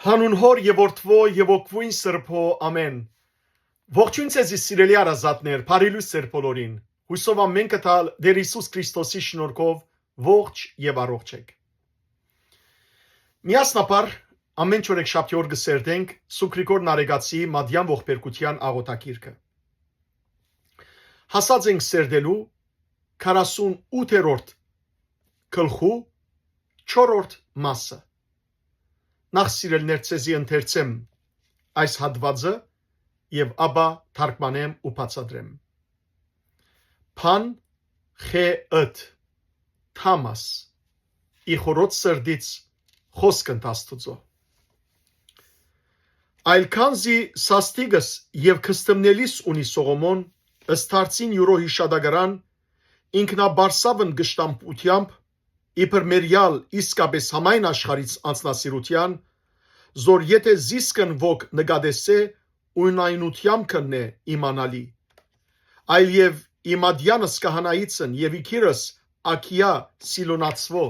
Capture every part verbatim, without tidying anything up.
Հանուն Հօր եւ Որդւոյ եւ Հոգւոյն Սրբոյ, ամէն։ Ողջոյն ձեզի, սիրելի հարազատներ, բարի լոյս ձեր բոլորին։ Յուսով ամէն կտալ Տէր Յիսուս Քրիստոսի շնորհքով ողջ եւ առողջ էք։ Միասնաբար ամէն չորեքշաբթի օր կը սերտենք Սուրբ Գրիգոր Նարեկացի Մատեան ողբերգութեան աղօթագիրքը։ Հասած ենք սերտելու քառասունութերորդ գլխու չորրորդ մասը։ Նախ, սիրելիներ, ձեզի ընթերցեմ այս հատուածը եւ ապա թարգմանեմ ու բացատրեմ։ Բան խե ըդ, Թամաս, ի խորոց սրտից խօսք ընդ Աստուծոյ։ Այլ քանզի սաստիկս եւ քստմնելիս ունի Սողոմոն, ըստ հարցին յուրոյ յիշատակարան, ինքնաբարսաւն կշտամբութեամբ, իբր մերեալ իսկապէս համայն աշխարհից անձնասիրութեան, զոր եթէ զիս կն ոք նկատեսէ, ունայնութեամբ կ'ընէ իմանալի։ Այլ եւ իմադեանս կահանայիցն եւ իքիրս Աքիա Սիլոնացվո,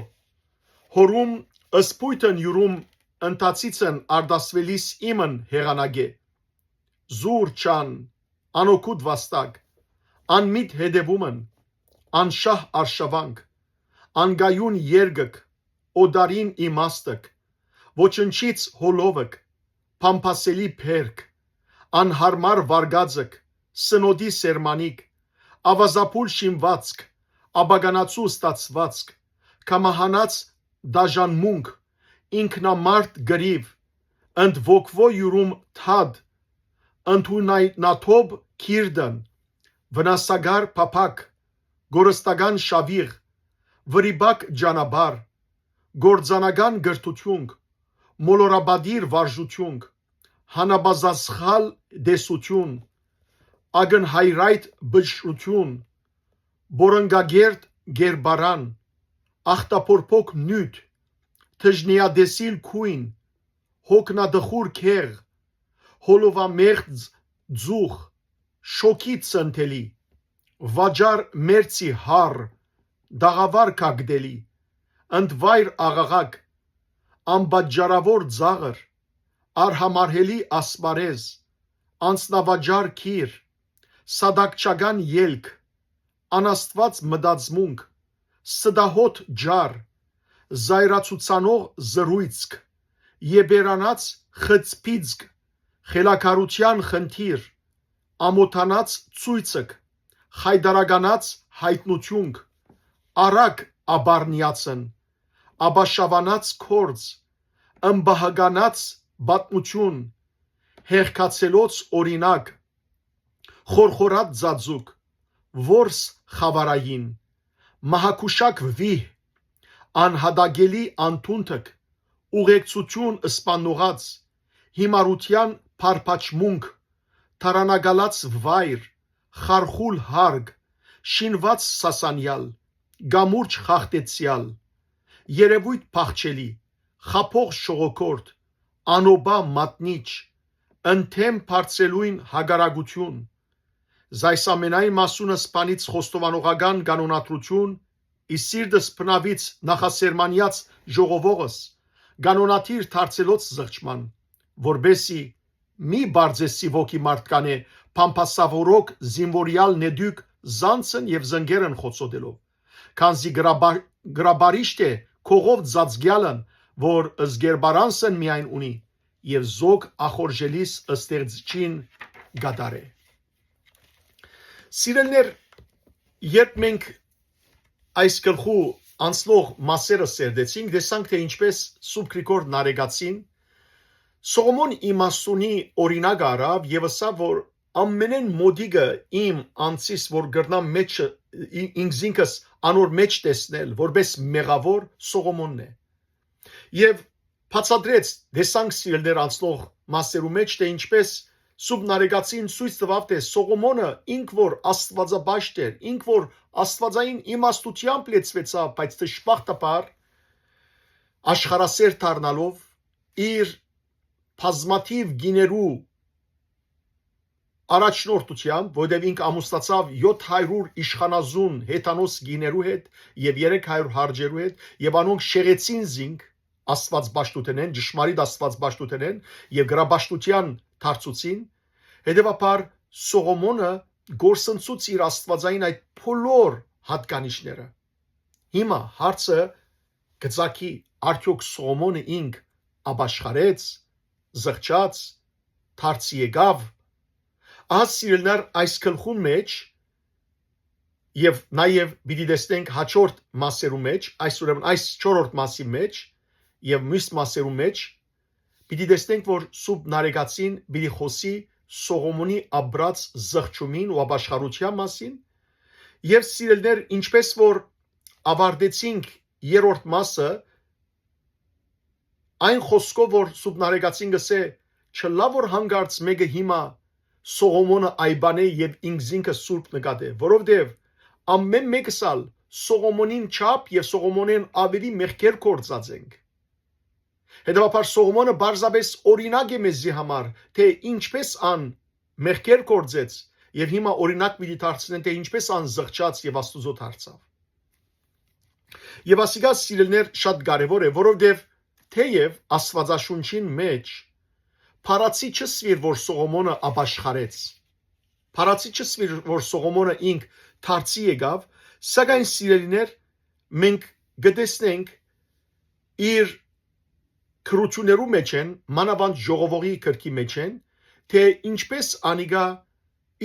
հորում ըսպույթն յուրում ընթացիցն արտասվելիս իմն հեղանակէ. զուր չան, անօգուտ վաստակ, անմիտ հետեւումն, անշահ արշաւանք, անկայուն երկք, օտարին իմաստք, ոչնչից հոլովք, փամփասելի բերք, անհարմար վարկածք, սնոտի սերմանիք, ավազաբուլ շինվածք, աբականացու ստացվածք, կամահանած դաժան մունք, ինքնամարդ կռիւ, ընդ ոգվո յուրում թատ, ընդունայնաթոփ քիրդն, վնասակար փափաք, գորստական շավիղ, վրիպակ ճանապարհ, գործանական կրթութիւն, մոլորաբադիր վարժութիւն, հանապազասխալ տեսութիւն, ակնհայրայտ բժշկութիւն, բորընկակերտ կերպարան, ախտափորփոք նիւթ, թժնիատեսիլ քոյն, հոգնատխուր քեղ, հոլովամեղձ ձուխ, շոգի ցնդելի, վաճառ մերձի հառ, դաղավար կակտելի, ընդ վայր աղաղակ, անպատճառաւոր ծաղր, արհամարհելի ասպարէզ, անձնավաճառ քիր, սատակչական ելք, անաստուած մտածմունք, ստահոդ ջար, զայրացուցանող զրոյցք, եբերանաց խծպիցք, խելագարութեան խնդիր, ամոթանաց ցոյցք, խայտարականաց յայտնութիւնք, արագ ապառնեացն, աբաշաւանաց գործ, ըմբահականաց պատմութիւն, հեղքացելոց օրինակ, խորխորած ծածուկ, որս խաւարային, մահակուշակ վիհ, անհատակելի անդունդք, ուղեկցութիւն սպաննողաց, հիմարութեան փարփաչմունք, թարանակալած վայր, խարխուլ հարգ, շինուած սասանեալ, կամուրջ խախտեցեալ, երեւոյթ փախչելի, խաբող շողոքորդ, անոպա մատնիչ, ընդդեմ բարձրելոյն հակառակութիւն, զայս ամենայն մասունս բանից խոստովանողական կանոնադրութիւն, ի սիրտս բնաւից նախասերմանեաց ժողովողս, կանոնադիր դարձելոց զղջման, որպեսզի մի բարձեսի ոգի մարդկանէ փամփասաւորոք զինվորեալ նետուկ զանցն եւ զնկերն խոցոտելով, քանզի գրաբար-, գրաբարիշտ է կողով ծածկեալն, որ զգերբարանսն միայն ունի, եւ զոկ ախորժելիս ստեղծչին կատարէ։ Սիրելիներ, երբ մենք այս գլխու անցնող մասերը սերտեցինք, տեսանք, թե ինչպես Սուրբ Գրիգոր Նարեկացին Սողոմոն իմաստունի օրինակը առաւ եւ ըսաւ, որ ամենէն մօտիկը իմ անձիս, որ կրնամ մեջ, ի-, ինքզինքս անոր մեջ տեսնել, որպես մեղաւոր, Սողոմոնն է։ Եւ բացատրեց, տեսանք, սիրելիներ, անցնող մասերու մեջ, թե ինչպես Սուրբ Նարեկացին ցոյց տուաւ, թե Սողոմոնը ինք որ աստուածապաշտ էր, ինք որ աստուածային իմաստութեամբ լեցուեցաւ, բայց դժբախտաբար, աշխարհասեր դառնալով, իր բազմաթիւ գիներու առաջնորդութեամբ, որտեղ ինք ամուսնացաւ յոթ հարիւր իշխանազուն հեթանոս գիներու հետ եւ երեք հարիւր հարճերու հետ, եւ անոնք շեղեցին զինք, Աստուած պաշտութենէն, ճշմարիտ Աստուած պաշտութենէն եւ գրապաշտութեան դարձուցին, հետեւաբար Սողոմոնը կորսնցուց իր աստուածային այդ բոլոր հատկանիշները։ Հիմա հարցը կծագի, արդեօք Սողոմոնը ինք ապաշխարեց, զղջաց, դարձի եկաւ։ Ահա սիրելիներ, այս գլխուն մեջ եւ նաեւ պիտի տեսնենք հաջորդ մասերու մեջ, այս ուրեմն այս չորրորդ մասի մեջ եւ մյուս մասերու մեջ, պիտի տեսնենք, որ Սուրբ Նարեկացին պիտի խօսի Սողոմոնի ապրած զղջումին ու ապաշխարութեան մասին, եւ սիրելիներ, ինչպես որ ավարտեցինք երրորդ մասը, այն խօսքով, որ Սուրբ Նարեկացին կ'ըսէ, չլայ որ հանկարծ մէկը հիմա Սողոմոնը այպանէ եւ ինքզինքը սուրբ նկատէ, որովհետեւ ամէն մէկս ալ Սողոմոնին չափ եւ Սողոմոնէն աւելի մեղքեր գործած ենք։ Հետեւաբար Սողոմոնը պարզապէս օրինակ է մեզի համար, թէ ինչպես ան մեղքեր գործեց, եւ հիմա օրինակ պիտի դարձնեն, թէ ինչպես ան զղջաց եւ Աստուծոյ դարձաւ։ Եւ ասիկա, սիրելիներ, շատ կարեւոր է, որովհետեւ թէեւ Աստուածաշունչին մեջ փառացի չ'ըսուիր, որ Սողոմոնը ապաշխարեց, փառացի չ'ըսուիր, որ Սողոմոնը ինք դարձի եկաւ, սակայն, սիրելիներ, մենք կը տեսնենք իր գրութիւններու մեջ են, մանաւանդ ժողովողի գրքի մեջ են, թէ ինչպես անիկա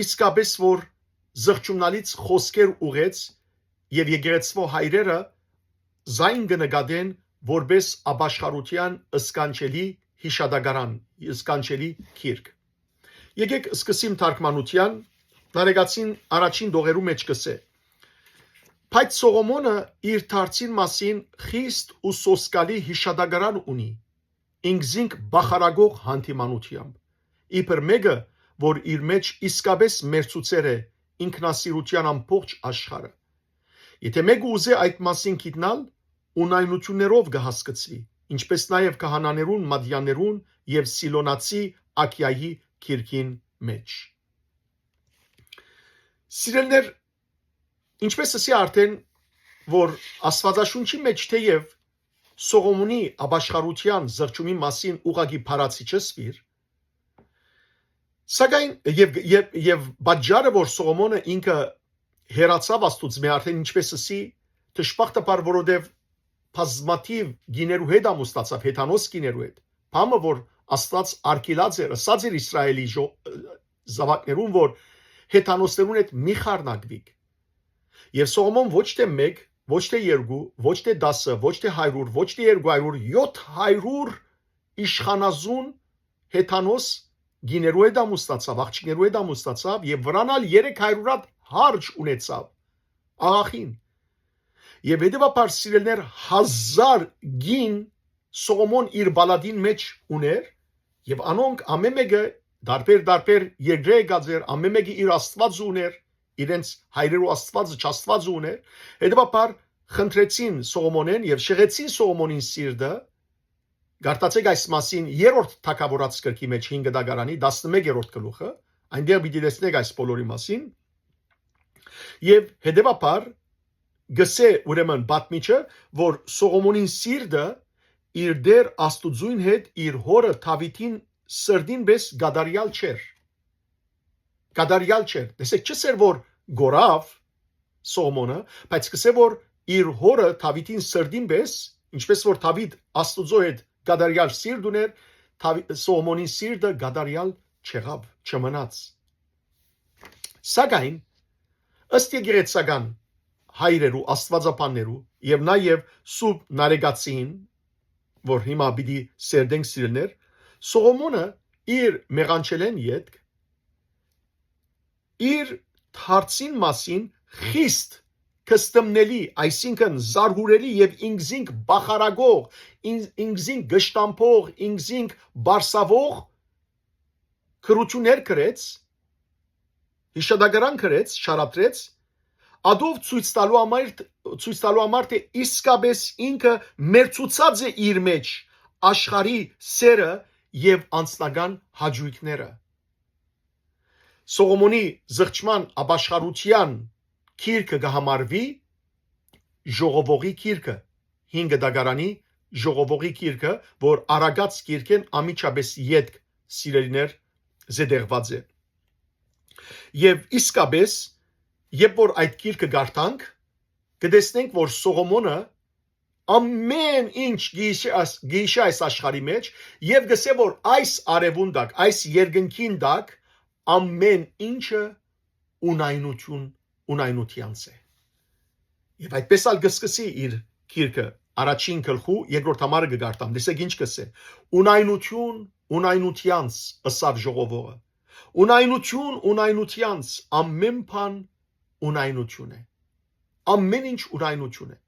իսկապէս որ զղջումնալից խօսքեր ուղղեց եւ եկեղեցւոյ հայրերը զայն կը նկատեն որպէս ապաշխարութեան սքանչելի յիշատակարան, սքանչելի գիրք։ Եկեք սկսիմ թարգմանութեան, Նարեկացին առաջին տողերու մեջ կ'ըսէ. բայց Սողոմոնը իր դարձին մասին խիստ ու սոսկալի յիշատակարան ունի, ինքզինք բախարակող հանդիմանութեամբ, իբր մէկը, որ իր մեջ իսկապէս մերցուցեր է ինքնասիրութեան ամբողջ աշխարհը։ Եթէ մէկը ուզէ այդ մասին գիտնալ, ունայնութիւններով կը հասկցուի, ինչպես նաեւ քահանաներուն, մատեաններուն եւ Սիլոնացի Աքիայի գիրքին մեջ։ Սիրելիներ, ինչպես ըսի արդեն, որ Աստուածաշունչի մեջ թէեւ Սողոմոնի ապաշխարութեան զղջումի մասին ուղղակի փառացի չ'ըսուիր, սակայն եւ, եւ, եւ պատճառը, որ Սողոմոնը ինքը հեռացաւ Աստուծմէ, արդեն ինչպես ըսի, դժբախտաբար, որովհետեւ բազմաթիւ գիներու հետ ամուսնացաւ, հեթանոս գիներու հետ, բանը որ Աստուած արգիլած էր, ըսած էր Իսրայելի ժո-, զաւակներուն, որ հեթանոսներուն հետ մի խառնակուիք։ Եւ Սողոմոն ոչ թէ մէկ, ոչ թէ երկու, ոչ թէ տասը, ոչ թէ հարիւր, ոչ թէ երկու հարիւր, յոթ հարիւր իշխանազուն հեթանոս գիներու հետ ամուսնացաւ, աղջիկներու հետ ամուսնացաւ եւ վրան ալ երեք հարիւր հատ հարճ ունեցաւ, աղախին։ Եւ հետեւաբար, սիրելիներ, հազար գին Սողոմոն իր պալատին մեջ ունէր, եւ անոնք ամէն մէկը տարբեր-տարբեր երկրէ եկած էր, ամէն մէկը իր Աստուածը ունէր, իրենց հայրերու Աստուածը, չաստուածը ունէր։ Հետեւաբար խնդրեցին Սողոմոնէն եւ շեղեցին Սողոմոնին սիրտը։ Կարդացէք այս մասին երրորդ թագաւորաց գրքի մեջ, հինգ դագարանի, տասնմեկերորդ գլուխը, այնտեղ պիտի տեսնեք այս բոլորի մասին։ Եւ հետեւաբար գսէ ուրեմն պատմիչը, որ Սողոմոնին սիրտը իր Տէր Աստուծոյն հետ իր հօրը Դաւիթին սրտին պէս կատարեալ չէր։ Կատարեալ չէր։ Տեսեք, չ'ըսեր որ գորաւ Սողոմոնը, բայց կսէ որ իր հօրը Դաւիթին սրտին պէս, ինչպես որ Դաւիթ Աստուծոյ հետ կատարեալ սիրտ ունէր, Դավի-, Սողոմոնին սիրտը կատարեալ չեղաւ, չմնաց։ Սակայն, ըստ եկեղեցական հայրերու, աստուածաբաններու եւ նաեւ Սուրբ Նարեկացին, որ հիմա պիտի սերտենք, սիրելիներ, Սողոմոնը իր մեղանչելէն ետք, իր դարձին մասին խիստ կստմնելի, այսինքն զարհուրելի եւ ինքզինք բախարակող, ինք-, ինքզինք գշտամբող, ինքզինք բարսավող գրութիւններ գրեց, յիշատակարան գրեց, շարադրեց, ադով ցոյց տալու համար, ցոյց տալու համար, թէ իսկապէս ինքը մերցուցած է իր մեջ աշխարհի սերը եւ անձնական հաճոյքները։ Սողոմոնի զղջման ապաշխարութեան գիրքը կը համարուի ժողովողի գիրքը, հինգ դագարանի ժողովողի գիրքը, որ առակաց գիրքէն անմիջապէս ետք, սիրելիներ, զետեղուած է։ Եւ իսկապէս, երբ որ այդ գիրքը կարդանք, կը տեսնենք, որ Սողոմոնը ամէն ինչ գիշե այս, գիշե այս աշխարհի մեջ, եւ գսե, որ այս արեւուն տակ, այս երկնքին տակ, ամէն ինչը ունայնություն, ունայնութեանց է։ Եւ այդպես ալ կը սկսի իր գիրքը առաջին գլխու երկրորդ համարը կը կարդամ, տեսեք ինչ կսե. «Ունայնություն, ունայնութեանց», ըսաւ ժողովողը։ «Ունայնություն, ունայնութեանց, ամէն բան ունայնություն է։ Ամէն ինչ ունայնություն է։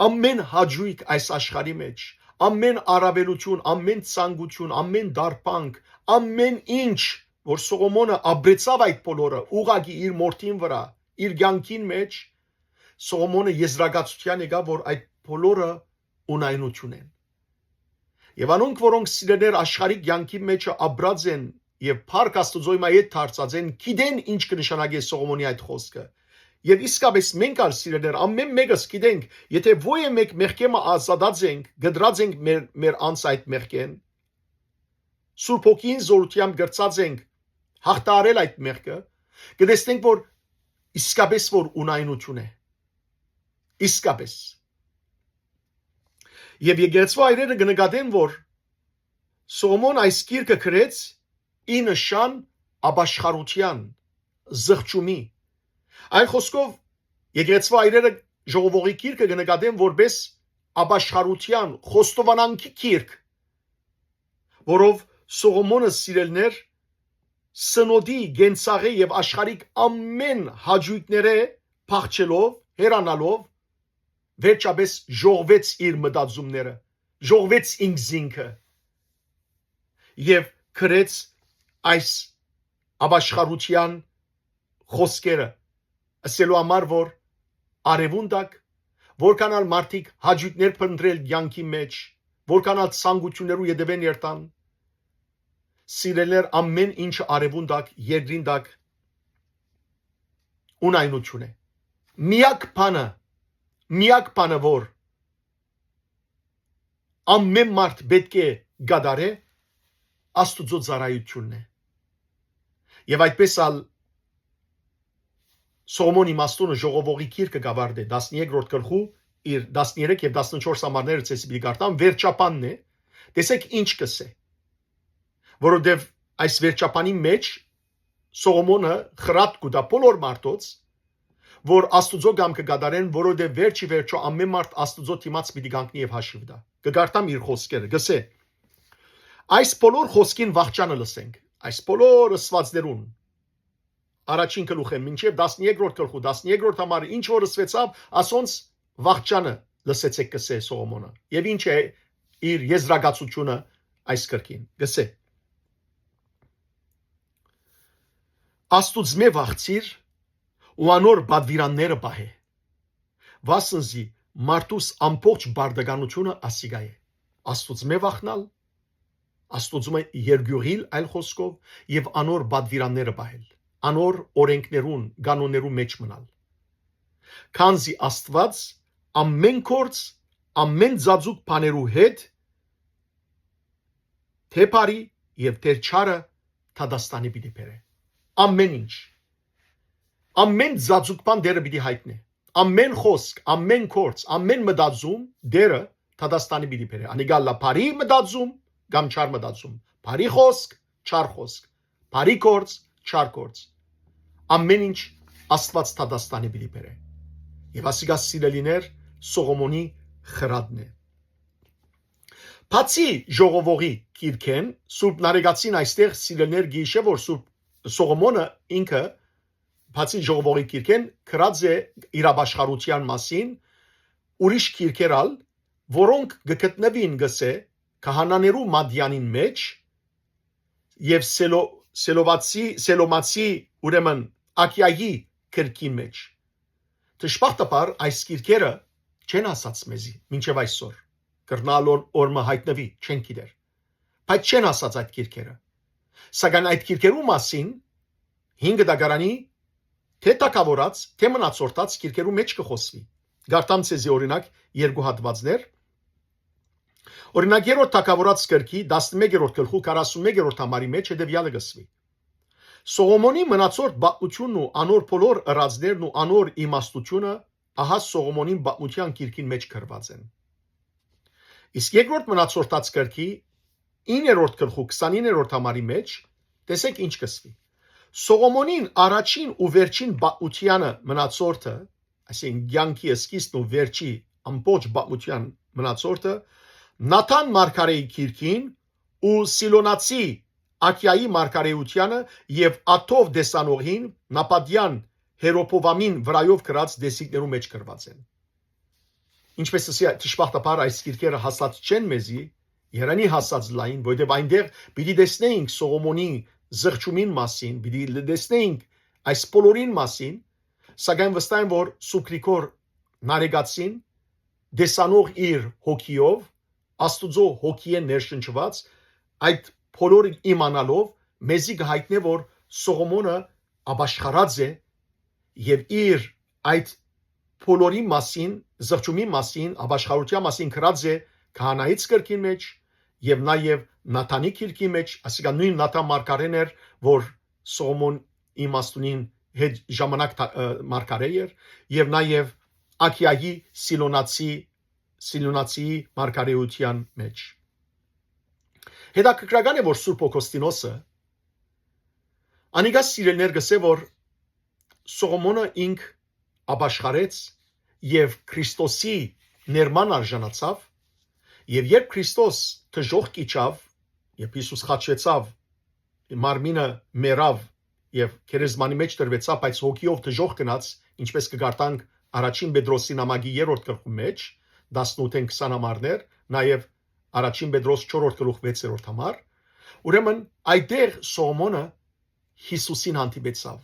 Ամէն հաճոյք այս աշխարհի մեջ, ամէն առաւելութիւն, ամէն ցանկութիւն, ամէն դարբանք, ամէն ինչ, որ Սողոմոնը ապրեցաւ այդ բոլորը, ուղղակի իր մորթին վրայ, իր կեանքին մեջ, Սողոմոնը եզրակացութեան եկաւ, որ այդ բոլորը ունայնություն են»։ Եւ անոնք, որոնք, սիրելիներ, աշխարհի կեանքի մեջ ապրած են եւ փառք Աստուծոյ մայ հետ դարձած են, գիտեն ինչ կը նշանակէ Սողոմոնի այդ խօսքը։ Եւ իսկապէս մենք ալ, սիրելիներ, ամէն մեկս գիտենք, եթէ ոյե մէկ մեղքէ մը ազատած ենք, կտրած ենք մեր, մեր անձ այդ մեղքէն, Սուրբ Հոգին զորութեամբ կրցած ենք հաղթահարել այդ մեղքը, կը տեսնենք, որ իսկապէս որ ունայնություն է։ Իսկապէս։ Եւ եկեղեցւոյ այրերը կը նկատեն, որ Սողոմոն այս գիրքը գրեց ի նշան ապաշխարութեան, զղջումի։ Այլ խօսքով, եկեղեցւոյ այրերը ժողովողի գիրքը կը նկատեն որպես ապաշխարութեան, խոստովանանքի գիրք, որով Սողոմոնը, սիրելիներ, սնոդի, կենցաղի եւ աշխարհիկ ամէն հաճոյքներէ փախչելով, հեռանալով, վերջապէս ժողվեց իր մտածումները, ժողվեց ինքզինքը եւ գրեց այս ապաշխարութեան խօսքերը, ըսելու համար, որ արեւուն տակ, որքան ալ մարդիկ հաճոյքներ փնտրել կեանքի մեջ, որքան ալ ցանկութիւններու ետեւէն երթան, սիրելիներ, ամէն ինչը արեւուն տակ, երկրին տակ ունայնություն է։ Միակ բանը, միակ բանը, որ ամէն մարդ պէտք է կատարէ, Աստուծոյ ծառայութիւնն է։ Եւ այդպես ալ Սողոմոն իմաստունը ժողովողի գիրքը կ'աւարտէ, տասներկրորդ գլխու, իր տասներեք եւ տասնչորս համարները ցեզի պիտի կարդամ, վերջաբանն է։ Տեսեք ինչ կսե, որովհետեւ այս վերջաբանի մեջ Սողոմոնը խրատ կու տայ բոլոր մարդոց, որ Աստուծոյ կամքը կատարեն, որովհետեւ վերջի վերջոյ ամէն մարդ Աստուծոյ դիմաց պիտի կանգնի եւ հաշիւ տայ։ Կը կարդամ իր խօսքերը, կսե. «Այս բոլոր խօսքին վախճանը լսենք, այս բոլոր ըսուածներուն, առաջին գլուխէն մինչեւ տասներկրորդ գլխու, տասներկրորդ համարը, ինչ որ ըսուեցաւ, ասոնց վախճանը լսեցէք», կսե Սողոմոնը։ Եւ ինչ է իր եզրակացութիւնը այս կրկին, կսե. «Աստուծմէ վախցիր ու անոր պատուիրանները պահէ, վասն զի մարդուս ամբողջ բարդականութիւնը ասիկա է»։ Աստուծմէ վախնալ, Աստուծմէ երկիւղիլ, այլ խօսքով, եւ անոր պատուիրանները պահել, անոր օրենքներուն, կանոններուն մեջ մնալ։ Քանզի Աստուած ամէն գործ, ամէն ծածուկ բաներու հետ, թէ բարի եւ թէ չարը, դատաստանի պիտի բերէ։ Ամէն ինչ, ամէն ծածուկ բան Տէրը պիտի յայտնէ։ Ամէն խօսք, ամէն գործ, ամէն մտածում Տէրը դատաստանի պիտի բերէ։ Անիկա ըլլայ բարի մտածում կամ չար մտածում, բարի խօսք, չար խօսք, բարի գործ, չար գործ։ Ամէն ինչ Աստուած դատաստանի պիտի բերէ։ Եւ ասիկա, սիրելիներ, Սողոմոնի խրատն է։ Բացի ժողովողի գիրքէն, Սուրբ Նարեկացին այստեղ, սիրելիներ, գիշե որ Սուրբ Սողոմոնը ինքը, բացի ժողովողի գիրքէն, գրած է իրապաշխարութեան մասին ուրիշ գիրքեր ալ, որոնք կը գտնուին, կսե, քահանաներու մատեանին մեջ եւ Սելո-, Սելովացի, Սելոմացի, ուրեմն, Ակիայի գրքին մեջ։ Դժբախտաբար այս գիրքերը չեն ասած մեզի մինչեւ այսօր, կրնալ օր, օր մը յայտնուի, չեն գիտեր, բայց չեն ասած այդ գիրքերը։ Սակայն այդ գիրքերու մասին հին գտակարանի թէ թագաւորած, թէ մնացորդած գիրքերու մեջ կը խօսուի։ Գարտամ ցեզի, օրինակ, երկու հատվածներ, Օրինակ, երրորդ թագաւորաց գրքի տասնմեկերորդ գլխու քառասունմեկերորդ համարի մէջ հետեւեալը կ'ըսուի. «Սողոմոնի մնացորդ պատմութիւնն ու անոր բոլոր ըրածներն ու անոր իմաստութիւնը ահա Սողոմոնին պատմութեան գիրքին մէջ գրուած են»։ Իսկ երկրորդ մնացորդաց գրքի իններորդ գլխու քսանիններորդ համարի մէջ տեսեք ինչ կ'ըսուի. «Սողոմոնին առաջին ու վերջին պատմութեանը մնացորդը, այսինքն կեանքի սկիզբն ու վերջի ամբողջ պատմութեան մնացորդը, Նաթան մարգարէի գիրքին ու Սիլոնացի Աքիայի մարգարէութեանը եւ աթով տեսանողին Նապատեան Հերոբովամին վրայով գրած դեսիկներու մէջ գրուած են»։ Ինչպես ըսի, դժբախտաբար այս գիրքերը հասած չեն մեզի, երանի հասած լային, որովհետեւ այնտեղ պիտի տեսնեինք Սողոմոնի զղջումին մասին, պիտի լ-, տեսնեինք այս բոլորին մասին, սակայն վստահ եմ, որ Սուրբ Գրիգոր Նարեկացին, տեսանող իր հոգիով, Աստուծոյ հոգիէն ներշնչուած, այդ բոլորը իմանալով, մեզի կը յայտնէ, որ Սողոմոնը ապաշխարած է եւ իր այդ բոլորի մասին, զղջումի մասին, ապաշխարութեան մասին գրած է Քահանայից գրքին մէջ եւ նաեւ Նաթանի գիրքին մէջ, ասիկա նոյն Նաթան մարգարէն էր, որ Սողոմոն իմաստունին հետ ժամանակ թա-, ը, մարգարէ էր, եւ նաեւ Աքիայի Սիլոնացի, Սիլոնացիի մարգարէութեան մէջ։ Հետաքրքրական է, որ Սուրբ Օգոստինոսը, անիկա սիրելներ կ'ըսէ, որ Սողոմոնը ինք ապաշխարեց եւ Քրիստոսի ներման արժանացաւ, եւ երբ Քրիստոս դժոխք իջաւ, երբ Յիսուս խաչուեցաւ, մարմինը մեռաւ եւ գերեզմանի մէջ դրուեցաւ, բայց հոգիով դժոխք գնաց, ինչպես կը կարդանք առաջին Պետրոսի նամակի երրորդ գլխու մէջ, տասնութ են քսան համարներ, նաեւ առաջին Պետրոս չորրորդ գլուխ վեցերորդ համար, ուրեմն այդտեղ Սողոմոնը Յիսուսին հանդիպեցաւ,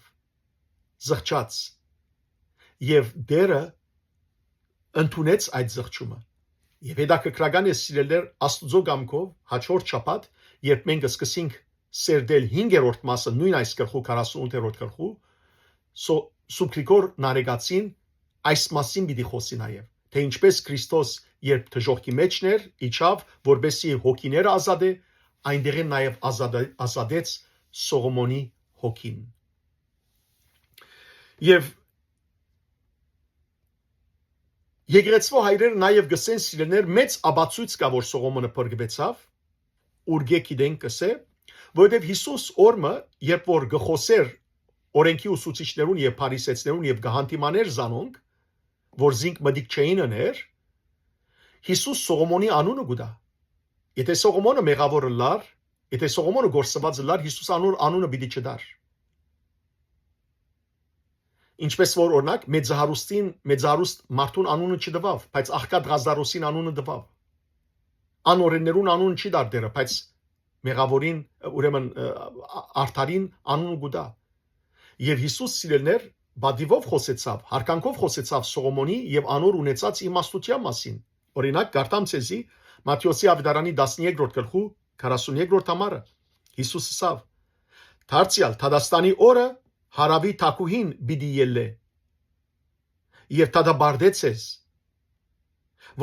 զղջաց, եւ Տէրը ընդունեց այդ զղջումը։ Եւ հետաքրքրական է, սիրելներ, Աստուծոյ կամքով, հաջորդ շաբաթ, երբ մենք սկսենք սերտել հինգերորդ մասը, նոյն այս գլխու, քառասունութերորդ գլխու, Սո-, Սուրբ Գրիգոր Նարեկացին այս մասին պիտի խօսի նաեւ, թէ ինչպես Քրիստոս, երբ դժոխքի մէջն էր, իջաւ, որպեսզի հոգիները ազատէ, այնտեղէն նաեւ ազատե-, ազատեց Սողոմոնի հոգին։ Եւ եկեղեցւոյ հայրերը նաեւ կ'ըսեն, սիրելներ, մեծ ապացոյց կայ, որ Սողոմոնը փրկուեցաւ, ուրկէ գիտենք կ'ըսէ, որովհետեւ Յիսուս օրը, երբ որ կը խօսէր օրէնքի ուսուցիչներուն եւ փարիսեցիներուն եւ կը հանդիմանէր զանոնք, որ զինք մտիկ չէին ըներ, Յիսուս Սողոմոնի անունը կու տայ։ Եթէ Սողոմոնը մեղաւոր ըլլար, եթէ Սողոմոնը կորսուած ըլլար, Յիսուս անոր անունը պիտի չտար։ Ինչպես որ, օրինակ, մեծահարուստին, մեծահարուստ մարդուն անունը չտուաւ, բայց աղքատ Ղազարոսին անունը տուաւ։ Անօրէններուն անունը չի տար Տէրը, բայց մեղաւորին, ուրեմն, ը, ա-, արդարին անունը կու տայ։ Եւ Յիսուս, սիրելներ, պատիւով խօսեցաւ, յարգանքով խօսեցաւ Սողոմոնի եւ անոր ունեցած իմաստութեան մասին։ Օրինակ, կարդամ ձեզի Մատթէոսի աւետարանի տասներկրորդ գլխու քառասուներկրորդ համարը։ Յիսուս ըսաւ. «Դարձեալ դատաստանի օրը հարաւի թագուհին պիտի ելլէ եւ դատապարտէ ձեզ,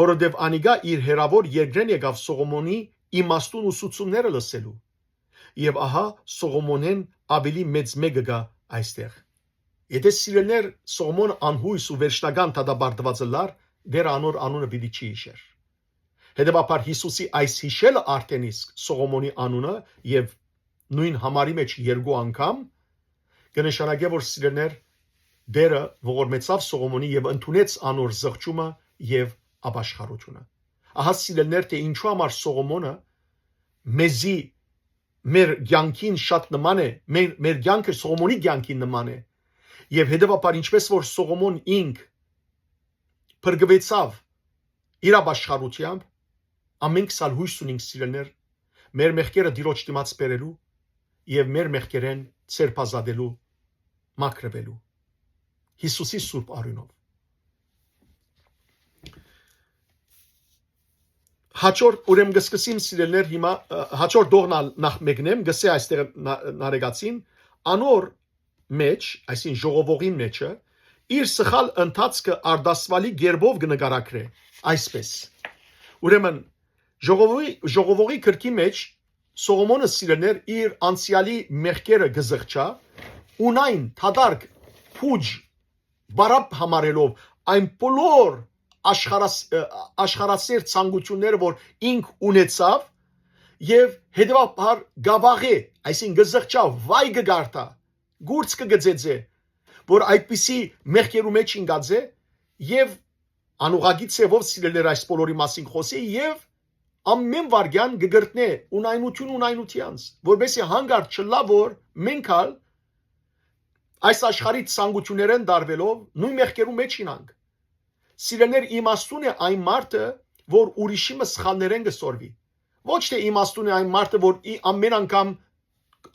որովհետեւ անիկա իր հեռաւոր երկրէն եկաւ Սողոմոնի իմաստուն ուսուցումները լսելու, եւ ահա Սողոմոնէն աւելի մեծ մէկը կայ այստեղ»։ Եթէ, սիրելներ, Սողոմոնը անյոյս ու վերջնական դատապարտուած ըլլար, Տէրը անոր անունը պիտի չի յիշեր։ Հետեւաբար Յիսուսի այս յիշելը արդեն իսկ Սողոմոնի անունը եւ նոյն համարի մէջ երկու անգամ կը նշանակէ, որ, սիրելներ, Տէրը ողորմեցաւ Սողոմոնի եւ ընդունեց անոր զղջումը եւ ապաշխարութիւնը։ Ահա, սիրելներ, թէ ինչու համար Սողոմոնը մեզի, մեր կեանքին շատ նման է, մեր, մեր կեանքը Սողոմոնի կեանքին նման է։ Եւ հետեւաբար, ինչպես որ Սողոմոն ինք փրկուեցաւ իր ապաշխարութեամբ, ամենքս ալ յոյս ունենք, սիրելներ, մեր մեղքերը Տիրոջ դիմաց բերելու եւ մեր մեղքերէն ձերբազատելու, մաքրուելու Յիսուսի սուրբ արիւնով։ Հաջորդ, ուրեմն կը սկսեմ, սիրելներ, հիմա, ը, հաջորդ դողն ալ նախ մեկնեմ, կ'ըսէ այստեղ Նա-, Նարեկացին, անոր մէջ, այսինքն ժողովողին մէջը, իր սխալ ընթացքը արտասուալի կերպով կը նկարագրէ այսպես։ Ուրեմն, Ժողովի, ժողովողի գրքի մեջ Սողոմոնը, սիրելիներ, իր անցեալի մեղքերը կը զղջայ, ունայն դատարկ փուճ բարապ համարելով այն բոլոր աշխարհաս-, ը, աշխարհասեր ցանկությունները, որ ինք ունեցաւ, եւ հետեւաբար գավաղէ, այսինքն կը զղջայ, վայ կը գարտայ, կուրծ կը գծեծէ, որ այդպիսի մեղքերու մեջ ինկած է, եւ անուղագի ձևով, սիրելիներ, այս բոլորի մասին խօսի, եւ ամէն վայրկեան կը կրտնէ ունայնություն ունայնութեանց, որպեսզի հանկարծ չըլլայ, որ մենք ալ այս աշխարհի ցանկություններէն դարվելով նոյն մեղքերու մեջ ինանք։ Սիրելիներ, իմաստուն է այն մարդը, որ ուրիշի մը սխալներէն կը սորվի։ Ոչ թէ իմաստուն է այն մարդը, որ ի-, ամէն անգամ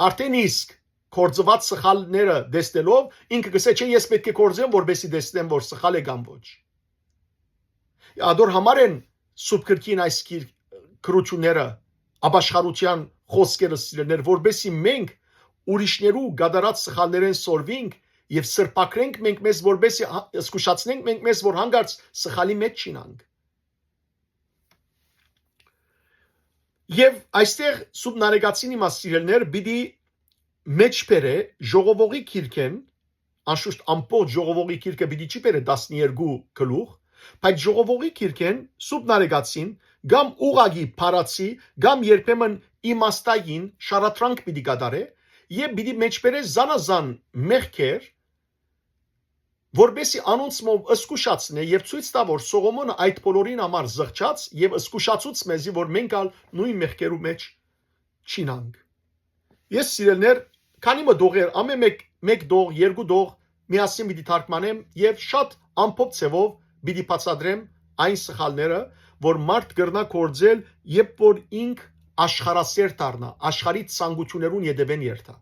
արդեն իսկ գործուած սխալները տեսնելով, ինքը կսե չէ, ես պէտք է գործեմ, որպեսզի տեսնեմ, որ սխալ է կամ ոչ։ Ադոր համար են Սուրբ Գրքին այս գիր-, գրությունները, ապաշխարութեան խօսքերը, սիրելիներ, որպեսզի մենք ուրիշներու կատարած սխալներէն սորվինք եւ սրբագրենք մենք մեզ, որպեսզի հա-, զգուշացնենք մենք մեզ, որ հանկարծ սխալի մեջ չինանք։ Եւ այստեղ Սուրբ Նարեկացին իմա, սիրելիներ, պիտի մեջ բերէ ժողովողի գիրքէն, անշուշտ ամբողջ ժողովողի գիրքը պիտի չի բերէ տասներկու գլուխ, բայց ժողովողի գիրքէն Սուրբ Նարեկացին կամ ուղագի փարացի, կամ երբեմն իմաստային շարադրանք պիտի կատարէ եւ պիտի մեջբերէ զանազան մեղքեր, որպեսզի անոնցմով զգուշացնէ եւ ցոյց տայ, որ Սողոմոնը այդ բոլորին համար զղջաց եւ զգուշացուց մեզի, որ մենք ալ նոյն մեղքերու մեջ չինանք։ Ես, սիրելիներ, քանի մը տողեր, ամէն մէկ, մէկ տող, երկու տող միասին պիտի թարգմանեմ եւ շատ ամփոփ ձեւով պիտի բացատրեմ այն սխալները, որ մարդ կրնայ գործել, երբ որ ինք աշխարհասեր դառնայ, աշխարհի ցանկություններուն ետեւէն երթայ։